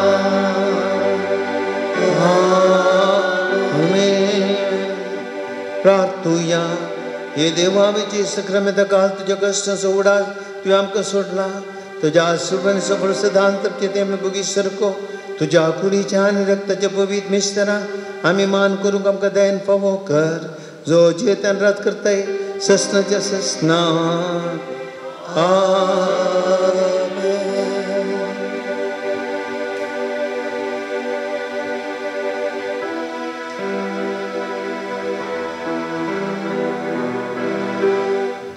S3: आमेन. प्रार्थुया. हे देवा, आमची सक्रमेता काल तुज्या कश्टांचो उडास तुवें आमकां सोडला. तुज्या आसुबन सफळ सदांत ते आमी बुगी सरको तुज्या कुडीच्या आनी रक्ताच्या पवित्र मिश्रा आमी मान करूंक आमकां दयन फावो कर, जो जियेतान रात करताय ससनाच्या ससना. आमेन.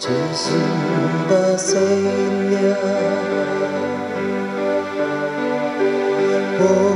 S4: Gesù baseglia, oh.